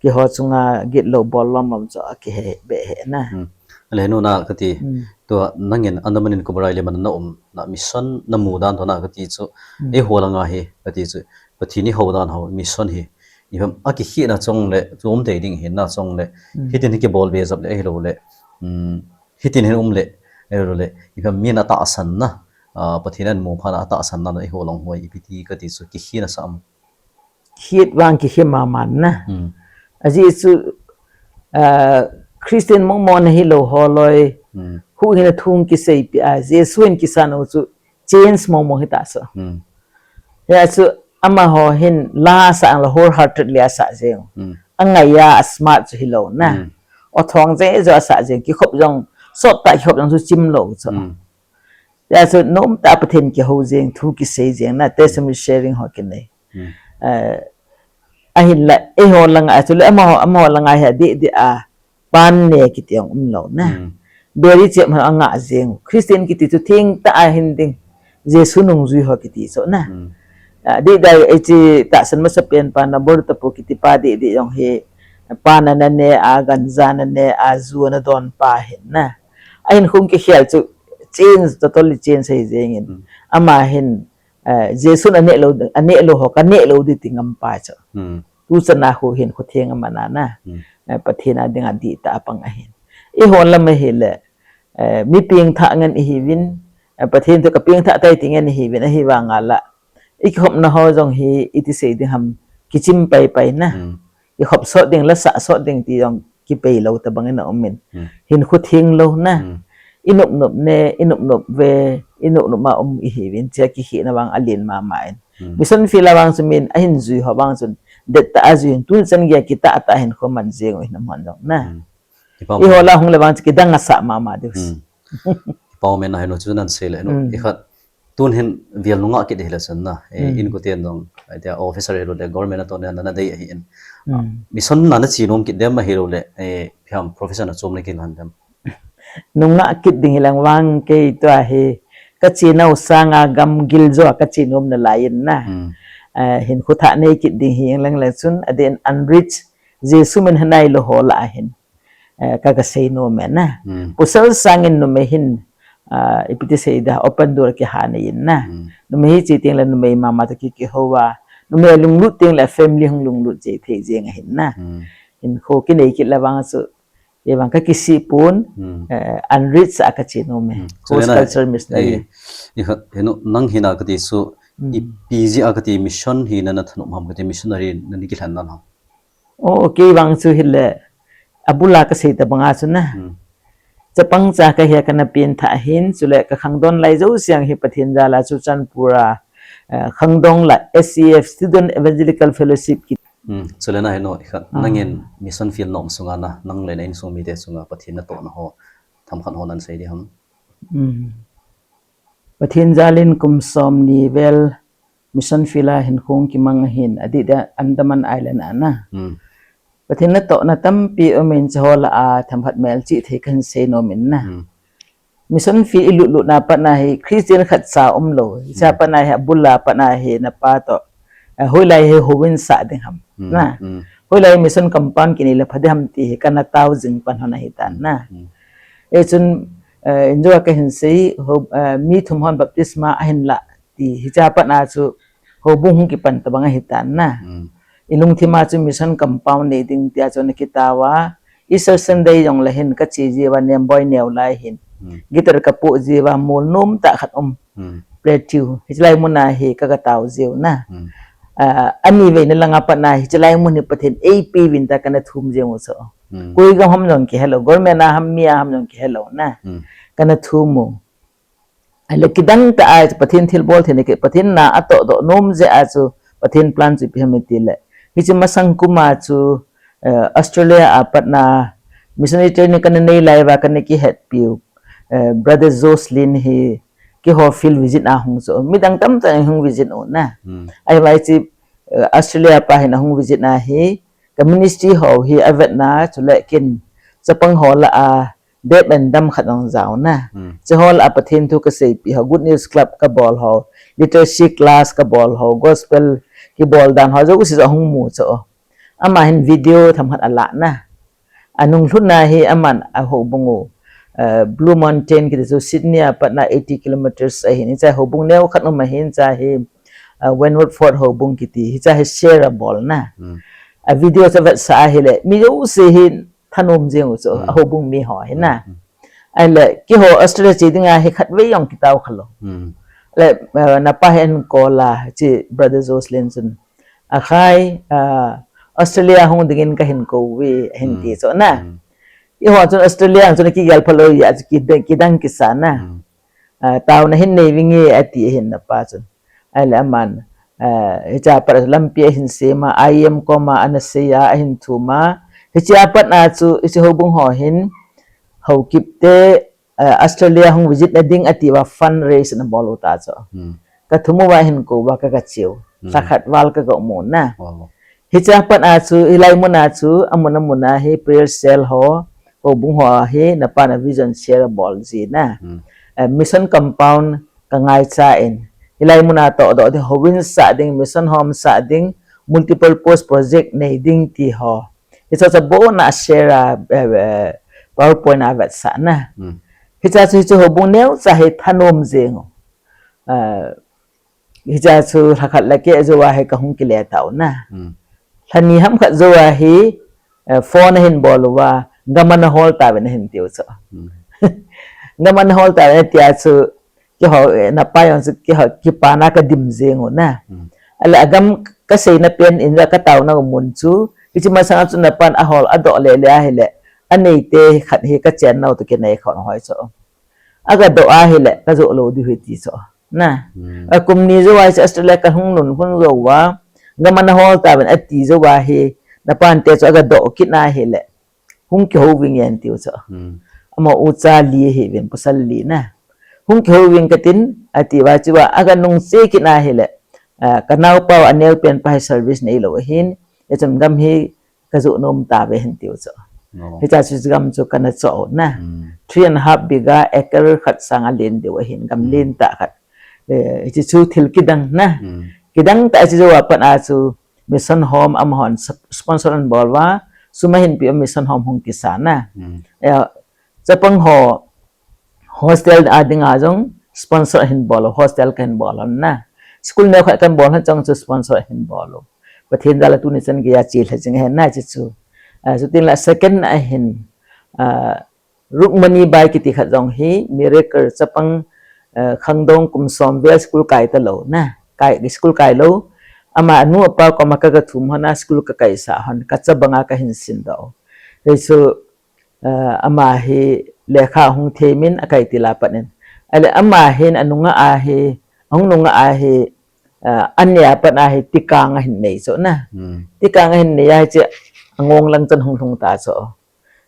keiho chunga gitlou bol lom lom chu akihe be he na. Hmm. Ale nu na kati. Hmm. Tua nangin Andaman Nicobar Island a na um na mission na mu dan tua na kati chu. Hmm. Eiho langa hi kati chu. Pathen in eihou dan ho mission hi. Ipi ham, akikhehna chong le, chu um tei ding hina chong le, hmm, hitin hi kibol be jep le, ahilou le, hmm, hitin hi um le, ahilou le, ipi ham, min atahsan na, ah, Pathen in amu phat na atahsan na, eiho lang ho, ipi ti kati chu, kikhehna sa am? Khet vang kikhe mama na. Hmm. Ajeh chu, ah, Christian mong mong na hilou ho loi, hmm, huhhingna thu kiseipi a, Jesu in kisan u chu, change mong mong hita chu. Hmm. Hijeh chun amaho hin la asah le wholeheartedly asah jeng. Hmm. Angai a, asmart chu hilou na. Hmm. Athong jeng jong asah jeng, kikhop jong, sot tah kikhop jong chu chim lou chu. Hmm. Hijeh chun nomtah a Pathen kihou jeng, thu kisei jeng na, testimony sharing ho kinei. Hmm. Eh, ahinla, eiho langa, chule amaho, amaho langa hi adeh deh a, pan ne kiti jong umlou na. Hmm. Beri chep hon anga jeng. Christian kiti chu thengtah a hin ding. Jesu nungjui ho kiti chu na. Hmm. Ah, dih dai, hiche tahsan masapen pa Nabol Tapu kiti pa dih dih jong hi. Pan ana ne a, ganja ana ne a, ju ana don pa hin na. Ahin khung kikhel chu change, totally change ahi jengin. Hmm. Ama hin, eh, Jesun aneh lou, aneh lou ho, kaneh lou ding ti ngam pa chu. Hmm. Tuchan a huhhing kho theng aman a na. Hmm. Eh, Pathen a dinga dihtah a pang ahin. Eiho lam ahile, eh, mi pengthah ngen ihiuvin, eh, Pathen toh kapengthah tai ti ngen ihiuvin, ahivanga la. Ikikhopna ho jong hi iti sei ding ham, kichim pai pai na. Hmm. Ikhop sot ding, la sah sot ding ti jong kipei lou tabang in aumin. Hmm. Hinkho theng lou na. Hmm. Inop nop ne, inop nop ve, inop nop ma um ihiuvin, hiche kikhehna vang alen mama in. Hmm. Mission field a vang chu min ahin jui ho vang chun, dettah a jui in, tun chan geiya kitah tah a hinkho man jeng u hin amahon jong na. Hmm. Eiho la hung le vang chu kidang asah mama diu. Hmm. Kipa umin ahinu chu nan sei le nu. Hmm. Ikhat Tun hin vel nungah kit hile chun na, eh, hmm, inkoten jong, atia officer hilou le government a toh nana dei ahin. Ah, hmm, mission na nache nom kit dem ahilou le, eh, ipi ham profession a chom na kilan dem? Nungah kit ding hilang vang kei tua hi, kache nau sanga gamgil joh a kache nom nalai in na. Hmm. Eh, hinkho thah nei kit ding hi lang le chun, adeh in unreached, Jesu min hanai lou ho lah a hin. Eh, ka, kasei nom e na. Hmm. Pasal sangin numei hin, ah, ipi ti sei da, open door kihah nei in na. Hmm. Numei hi che teng le numei mama toh ki, kihou a. Numei lunglut teng le family hung lunglut che thei jeng ahin na. Hmm. Hinkho kinei kit le vang chu, kei vang kakisih pon, hmm, eh, unreached a kache nom e. Hmm. Host culture missionary. Eh, i kha, henu, nang hina kati chu, hmm, ipi jeh a kati mission hi nana thanom ham kati missionary nana kilhen na ham? O, kei vang chu hile, abul a kasei tabang a chu na. Hmm. Chapang cha kahi a kana pengthah ahin, chule kakhangdon lai jouse jong hi Pathen jal a Churachandpur a, eh, khangdong la S E F, Student Evangelical Fellowship kiti Hmm. Chule na heno ikhat. Ah. Nangin mission field nom sunga na, nang le na insung mite chunga Pathen natohna ho, themkhat ho nan sei ding ham. Hmm. Pathen jalin kum som ni vel mission field a hin hung kimang ahin, adeh dia Andaman Island a na. Hmm. Pathen natohna tampi umin, hiche ho lah a themkhat melchih thei kahin sei nom in na. Hmm. Mission field ilut lut na pat na hi Christian khatcha umlou. Hiche, hmm, pat na hi abul a pat na hi napa toh, eh, hoilai hi houin sah ding ham. Hmm. Na. Hmm. Hoilai mission compound kinei le pha ding ham ti hi kana tao jing pan hon ahitan na. Hmm. Hichun, eh, injo a kahin sei, ho, eh, mi thum hon baptisma ahin lah ti, hiche a pat na chu houbung hung kipan tabang ahitan na. Hmm. Ilungthim a chu mission compound nei ding tia chu ana kitao a, Easter Sunday jong le hin kache jiu va, Nemboi neo lai hin. Hmm. Guitar kapoh jiu va, mol nom tah khat um. Hmm. Plateau. Hiche lai mun a hi ka, katao jiu na. Hmm. Ah, ani vei na langa pat na hiche lai mun hi Pathen eipe uvin tia kana thum jeng u chu. Hmm. Koi gam ham jong kihelou, government a ham mi a ham jong kihelou na. Hmm. Kana thum u. Ahile kidang tah a chu Pathen thilbol theina ki, Pathen na atoh doh nom jeh a chu Pathen plan chu ipi ham itile. Hiche masang kum a chu, eh, Australia a pat na missionary training kana nei lai uva kana kihetpiu, eh, Brother Jocelyn hi keiho field visit a hung chu. Midang tamtah in hung visit u na. Hmm. Ahivang hiche, eh, Australia pa hin ahung visit na hi ka ministry ho hi avetna chule ken chapang ho lah a deaf and dumb khat jong jao na. Hmm. Hiche ho lah a Pathen thu kaseipeh ho, Good News Club kabol ho, literacy class kabol ho, gospel kibol dan ho jouse chu ahung mu chu. Ama hin video themkhat alah na. Anung lhun na hi aman ahoubung u, eh, Blue Mountain kiti chu Sydney a pat na eighty kilometers ahin. Hiche houbung neo khat um ahin, hiche hi, eh, Wentworth Fort houbung kiti. Hiche hi share abol na. Hmm. A video chu avetsah ahile mi jouse hin thanom jeng u chu, hmm, ahoubung mi ho hi na. Hmm, hmm. Ahile, keiho Australia che dinga hi khatvei jong kitao khalou. Hmm. Le, eh, napa hin call a, hiche Brother Jocelyn chun, "Akhai, ah, Australia hung dingin kahin kou uve," ahin, hmm, ti chu na. Hmm. Eiho chun Australia chun kigel phalou a chu kidang, kidang kisa na. Hmm. Ah, taona hin nei vinge ati ahin napa chun. Ahile aman, ah, hiche a pat lampi ahin sem a, I M kom a ana sei a, ahin thum a. Hiche a pat na chu, hiche houbung ho hin, Haokip te, ah, Australia hung visit na ding ati uva fundraise ana bol u ta chu. Hmm. Kathum uva ahin kou uva ka, kache u. Hmm. Lhakhat val ka, ka um u na. Wow. Hiche a pat a chu, hilai mun a chu, amun amun a hi prayer cell ho, houbung ho hi, napa na vision share abol ji na. Hmm. Eh, mission compound ka ngaicha in. Hilai mun a toh doh ding, houin sah ding, mission home sah ding, multiple purpose project nei ding ti ho. Hiche chu abon a share a, eh, eh, PowerPoint a avetsah na. Hmm. Hiche chu, hiche houbung neocha hi thanom jeng u. Eh, Hiche chu lhakhat le keh jou a hi kahung kile tau na. Hmm. Lhani ham khat jou a hi, eh, phone ahin bol uva, gam ana hol tauvin ahin tiu chu. Hmm. Gam ana hol tauvin atia chu, keiho, eh, napa jong chu keiho, kipana kadim jeng u na. Hmm. Ahile agam kaseina pen in ja kataona mun chu, hiche masanga chu napan ahol adoh lele ahile, aneite khat hi kachen nau toh kinai khon hoi chu. Aga doh ahile, kajoh lou diu ahi ti chu. Na. Hmm. A kum ni jou a hiche Australia kahung lhun lhun jou a, gam ana hol tauvin ati jou a hi, napan te chu aga doh kit na ahile, hung kihou vinge ahin tiu chu. Hmm. Amaho ucha li ahiuvin, pasal li na. Hung kihou ving katin, ati uva chu a, aga nung che kit na ahile, ah, kanaopa u aneo pen pa hi service neilou ahin, hichun gam hi kajoh nom tauve ahin tiu chu. Oh. Hiche chu gam chu kana choh u na. Hmm. Three and a half bigha acre khat sanga len diu ahin, gam, hmm, len tah khat. Eh, hiche chu thil kidang na. Hmm. Kidang tah hiche jou a pat a chu mission home amahon sp-, sponsor ahin bol uva, sum ahin pe uva mission home hung kisa na. Hmm. Eh, chapang ho hostel a dinga jong sponsor ahin bol u, hostel kahin bol u na. School neo khat kahin bol u chang chu sponsor ahin bol u. Pathen jal a tuni chan geiya che lha jing ahi na hiche chu. Ah, chutin la second ahin, ah, Rukmani Bai kiti khat jong hi, Miracle chapang, ah, khangdong kum som vel school kai talou na. Kai, school kai lou. Ama anu apa koma kaga thum hon a school kakaisah hon, kachabang a kahin sindoh u. Hichu, ah, ama hi lekha hung them in akai til a pat in. Ahile ama hin anunga ahi, ahung nunga ahi, Ania pat ahi tikang ahin nei chu na. Tikang ahin nei ahi chu angong lang chan hung lhung ta chu.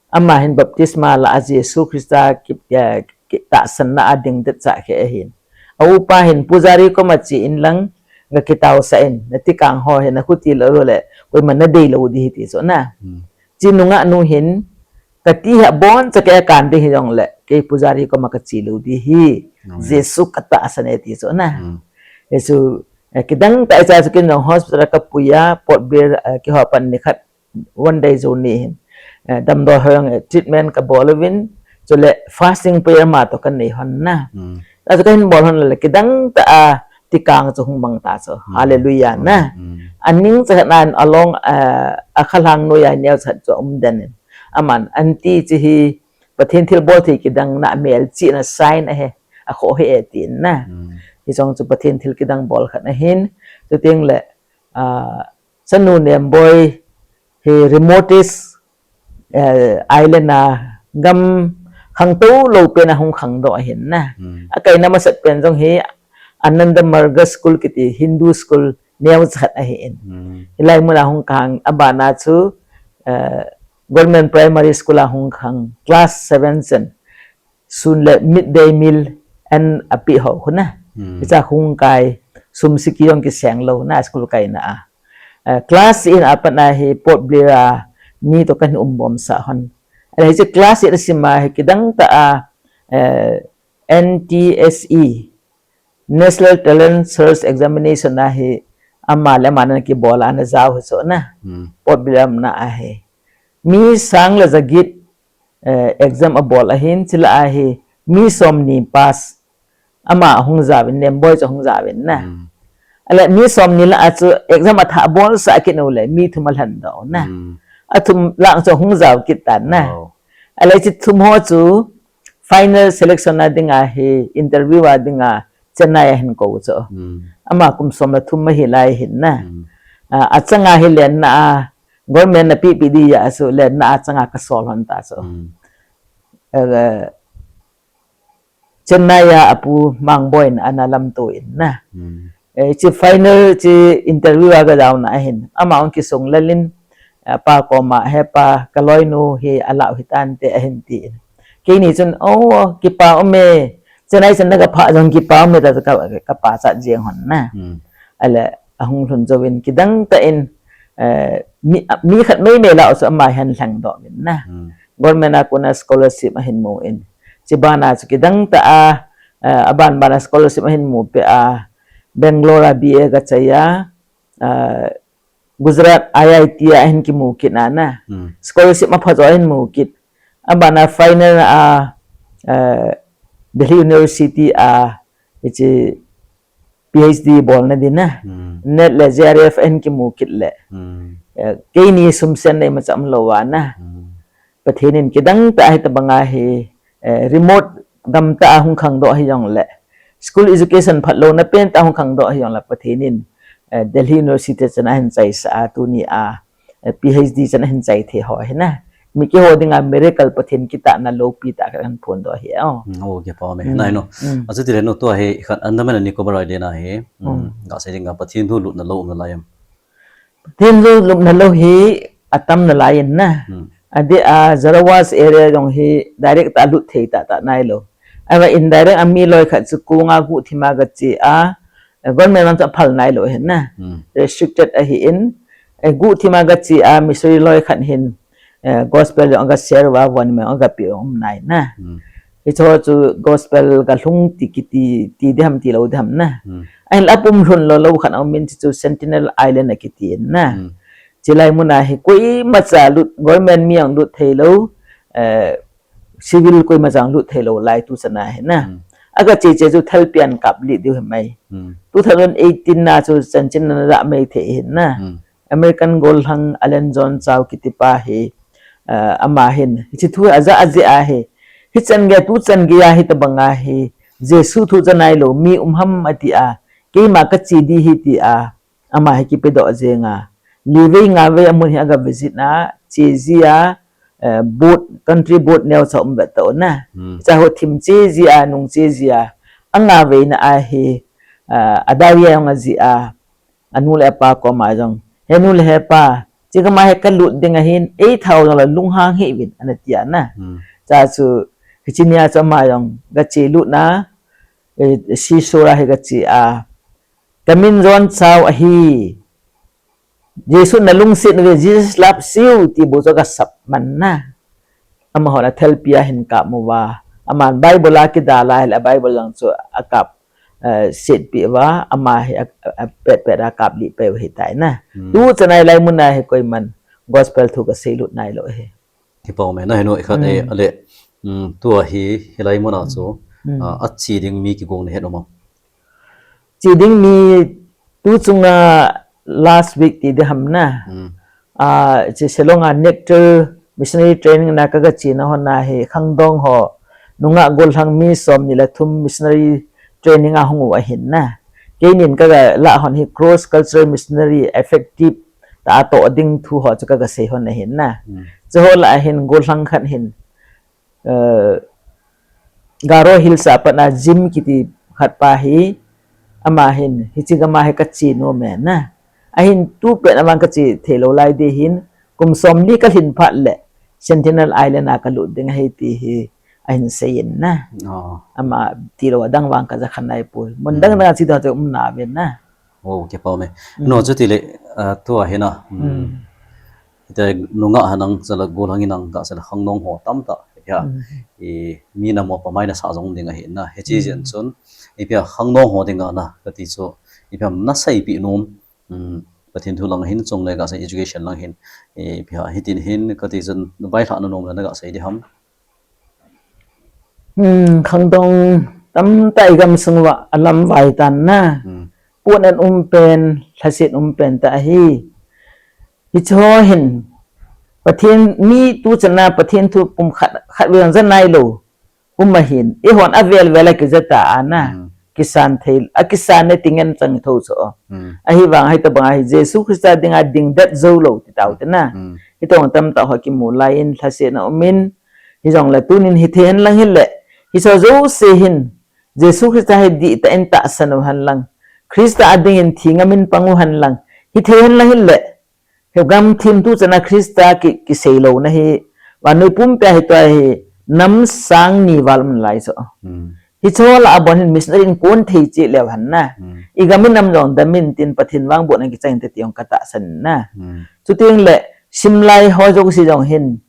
Ama hin baptisma la a Jesu Christa ki, ki, kitahsanna a ding det cha khe ahin. A upa hin pujari koma che in lang ga kitao sa in, na tikang ho hin na khuti lo le, koima na dei lo di hi ti chu na. Chi nunga nu hin, ka ti ha bon cha ke kan ding hi jong le, kei pujari koma ka che lo di hi. Jesu ka tahsan e ti chu na. Jesu, kidang ta cha chu kin jong hospital ka puia, Port Blair, kiho pan ni khat, one day journey hin. Damdol ho jong treatment ka bol uvin, chule fasting prayer ma to ka nei hon na. Ta chu ka hin bol hon le kidang ta a tikang chu hung mang ta chu. Hallelujah na. Aning cha na along, a khalang noi a neo cha chu um den in. Aman anti chi hi Pathen thil bol thei kidang na mel chi na sign ahi. A kho hi e tin na. Hi jong chu Pathen thil kidang bol khat ahin. Chuting le, Chanu Nemboi hi remotest island a gam khangtou lo pen a hung khangdoh ahin na. A kaina masat pen jong hi Ananda Marga School kiti Hindu school neo cha khat ahin. Hilai mun a hung khang abana chu Government Primary School a hung khang class seven chan sun le midday meal an a pe ho khu na. Hicha hung kai sum siki jong kiseng lo na school kaina a. Class in a pat na hi Port Blair a mi to kan um bom sa hon. Ale hiche class in a sima hi kidang ta a N T S E, National Talent Search Examination ahi ama le ama na kibol a na jao hi chu na. Port Blair na ahi. Mi sang le jagit exam abol ahin chila ahi mi som ni pass. Ama hung jaovin, Nemboi chu hung jaovin na. Ale mi som ni la a chu exam atha bol sa kit u le mi thum alhen doh na. Athum lang chu hung jao kit tan na. Ale chi thum ho chu final selection a dinga hi interview a dinga Chennai a hin kou chu. Ama kum som le thum ahi lai hin na. Achanga hi lenna a government na pipi di a chu lenna achanga ka sol hon ta chu. Chennai a apu Mangboi in ana lamto in na. Chi final chi interview a ga jaona ahin. Ama ong kisung lalin, pa koma he pa ka loinu hi alau hitante ahin tin. Keini chun, o, kipa ume, Chennai chan na ka pha jong kipa ume ta ka, ka pachat jeng hon na. Ale, ahung lhun jouvin kidang ta in, mi, mi khat meimei lah u chu ama hin lhengdoh min na. Government a kona scholarship ahin mu in. Chibana chu kidang ta a, aban bana scholarship ahin mu pe a, Bangalore a B A ka chai a, Gujarat I I T a ahin kimu kit na na. Scholarship ma pha jo ahin mu kit. Abana final a, Delhi University a, hiche P H D bolna din na. NET le J R F ahin kimu kit le. Keini sum sen nei ma cham lo va na. Pathen in kidang ta hi tabanga hi, remote gam ta hung khangdoh hi jong le. School education phat lo na pen ta hung khangdoh hi jong le Pathen in, Delhi University chan ahin chai sa a tuni a, P H D chan ahin chai thei ho hi na. Mi kiho dinga miracle Pathen kitahna lopi ta kan phondoh hi o. O, kipa ume. Nai no. Achuti le no tua hi khat Andaman and Nicobar Island a hi. Ga sei dinga Pathen thu lupna lo um na lai em. Pathen thu lupna lo hi atam na lai in na. Adeh a Jarawas area jong hi direct ta lut thei ta ta nai lo. Ahivang indirect a mi loi khat chu kong a guhthim a ga che a, government vang chu aphal nai lo hin na. Restricted ahi in, guhthim a ga che a missionary loi khat hin, gospel jong aga share uva von me aga pe um nai na. Hicho chu gospel ga lhung ti kiti, ti diham ti lo diham na. Ahin apum lhun lo lo khat a um in chi chu Sentinel Island akiti in na. Chilai mun a hi koima cha lut, government mi ang lut thei lo, civil koima cha ang lut thei lo lai tu chan a hi na. Aga che che chu thalpi an kap li diu hi mai. Two thousand eighteen na chu chanchin na da mai thei hin na. American gollhang Alan John Chau kiti pa hi, ama hin hiche thu aja aje a hi. Hichan gei tu chan gei a hi tabanga hi Jesu thu cha nai lo mi um ham ati a. Keima ka che di hi ti a. Ama hi kipe doh jeng a. Li vei nga vei amun hi aga visit na, che ji a, boat, country boat neo cha um vet to na. Cha ho thim che ji a, nung che ji a. Anga vei na a hi, ah, a diary a jong ajih a, anu le apa koma jong, "He nu le he pa, hiche gam a hi kalut ding ahin, eithao jongle lunghang hih uvin," ana tia na. Hmm. Chua chu, hiche nia chu ama jong gache lut na, eh, seashore a hi gache a, "Kamin John Chau ahi. Jesu nalungset uve, Jesus loves you," ti bou chu agasap man na. Amahon athelpi a hin kap uva. Aman Bible a kidal a ahile, a Bible jong chu akap, eh, setpi uva, ama hi a, a, apet pet a kap lih pai u ahitai na. Hmm. Tu chan a hilai mun a hi koiman gospel thu kasei lut nailou ahi. Kipa ume, nahe nu, ikhat e, hmm, ale, hmm, tua hi, hilai mun a chu, hmm, ah, ache ding mi kigong nahet um am? Che ding mi tu chunga last week ti ding ham na. Hmm. Ah, hiche Shillong a Nectar Missionary Training na kaga chena hon a hi khangdong ho, nungah gollhang mi somni le thum missionary training a hung u ahin na. Keinin kaga lah hon hi cross cultural missionary effective tah a toh ding thu ho chu kaga sei hon ahin na. Hmm. Chuho lah a hin gollhang khat hin, eh, Garo Hills a pat a Jim kiti khat pa hi, ama hin, "Hiche gam a hi kache nom e na. Ahin tu pet a vang kache theilou lai ding ahin, kum somli kalhin phat le Sentinel Island a kalut ding ahi," ti hi ahin seiyin na. Oh. Ama tilou adang vang kaja kha naipoi. Mun dang dang a che ding chu um nauvin na. Oh, kipa ume. Hmm. No, chutile, ah, tua hi na. Hmm. Hmm. Hitia nungah hinam, chule gollhang hinam, chule khangdong ho tamtah, hitia, hmm, i, mi nam ho pamai nasah jong ding ahi na. Hiche, hmm, jeh chun, ipi ham khangdong ho dinga na, kati chu, ipi ham naseipi nom, um, Pathen thu lang hin chule gasei education lang hin, ipi ham hitin hin, kati chun, vailhah na nom le nagasei ding ham? Hmm, khangdong tamtah i gamsung uva alamvai tan na. Hmm. Pon an um pen, lhaset um pen tah ahi. Hiche ho hin, Pathen mi tu chan a Pathen thu pumkhat, khatvei jong ja nailou um ahin. Eihon avel vel a kija ta a na. Hmm. Kisan thei, akisan ne tingen chang tho chu. Hmm. Ahivang hitobang a hi Jesu Christa dinga dingdet jou lou ti tau te na. Hmm. Hitobang tamtah ho kimu laiyin lhasetna um in, hijongle tunin hithei hen lang hile, hiche jouse hin, Jesu Christa hi dihtah in tahsan u hen lang, Christa a dingin thi ngam in pang u hen lang, hithei hen lang hile, hi gamthim tu chan a Christa ki, kisei louna hi, vannoi pumpi a hi tua hi, nam sang ni val um nalai chu. Hmm. Hiche ho lah a bon hin missionary in kon thei cheh leu hen na. Hmm. I gam i nam jong dam in tin Pathen vangbohna kichang inte ti jong katahsan na. Hmm. Chuteng le, simlai ho jouse jong hin,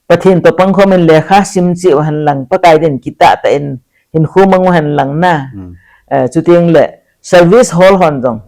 Pathen toh pangkhom in lekha sim cheh u hen lang, Pakai din kitah tah in hinkho mang u hen lang na. Hmm. Eh, chuteng le, service hol hon jong,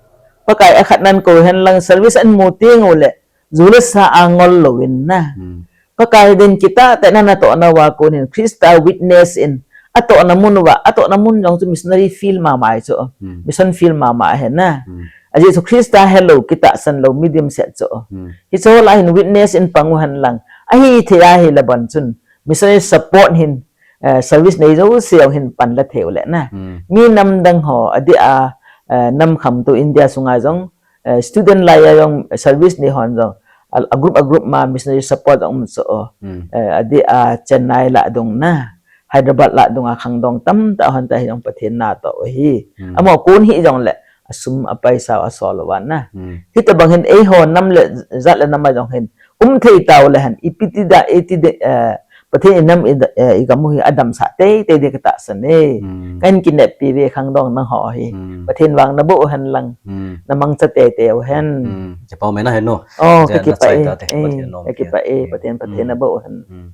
Pakai a khat nan kou hen lang, service an mu teng u le, ju le sa a ngol louvin na. Hmm. Pakai din kitah tah in natohna uva kon hin Christa witness in atohna mun uva, atohna mun jong chu missionary field mama ahi chu. Hmm. Mission field mama ahi na. Hmm. A Jesu Christa helou, kitahsan lou, mi dimset chu. Hmm. Hiche ho lah a hin witness in pang u hen lang. Ahithei ahile bon chun. Missionary support hin, eh, service nei jouse jong hin pan la thei u le na. Hmm. Mi nam dang ho, adeh a, eh, nam khamtou India sunga jong, eh, student lai a jong service nei hon jong, a, a group, a group ma missionary support jong um chu. Hmm. Eh, adeh a Chennai lah dung na, Hyderabad lah dung a khangdong tamtah hon ta hi jong Pathen natoh u ahi. Hmm. Amaho kon hi jongle, asum, apaisa, asol uva na. Hmm. Hitobang hin eiho nam le jat le nam a jong hin, um thei tau le hen, ipi ti da, iti de, eh, Pathen in nam i da, eh, i gam u hi adamsah teitei ding katahsan e. Hmm. Kahin kineppi ve khangdong nangho hi. Hmm. Pathen vang naboh u hen lang. Hmm. Namangcha teitei u hen. Hmm. Kipa ume nahe nu. Oh, kakipah e. Pathen nom. Kakipah e, Pathen, Pathen naboh u hen. Hmm.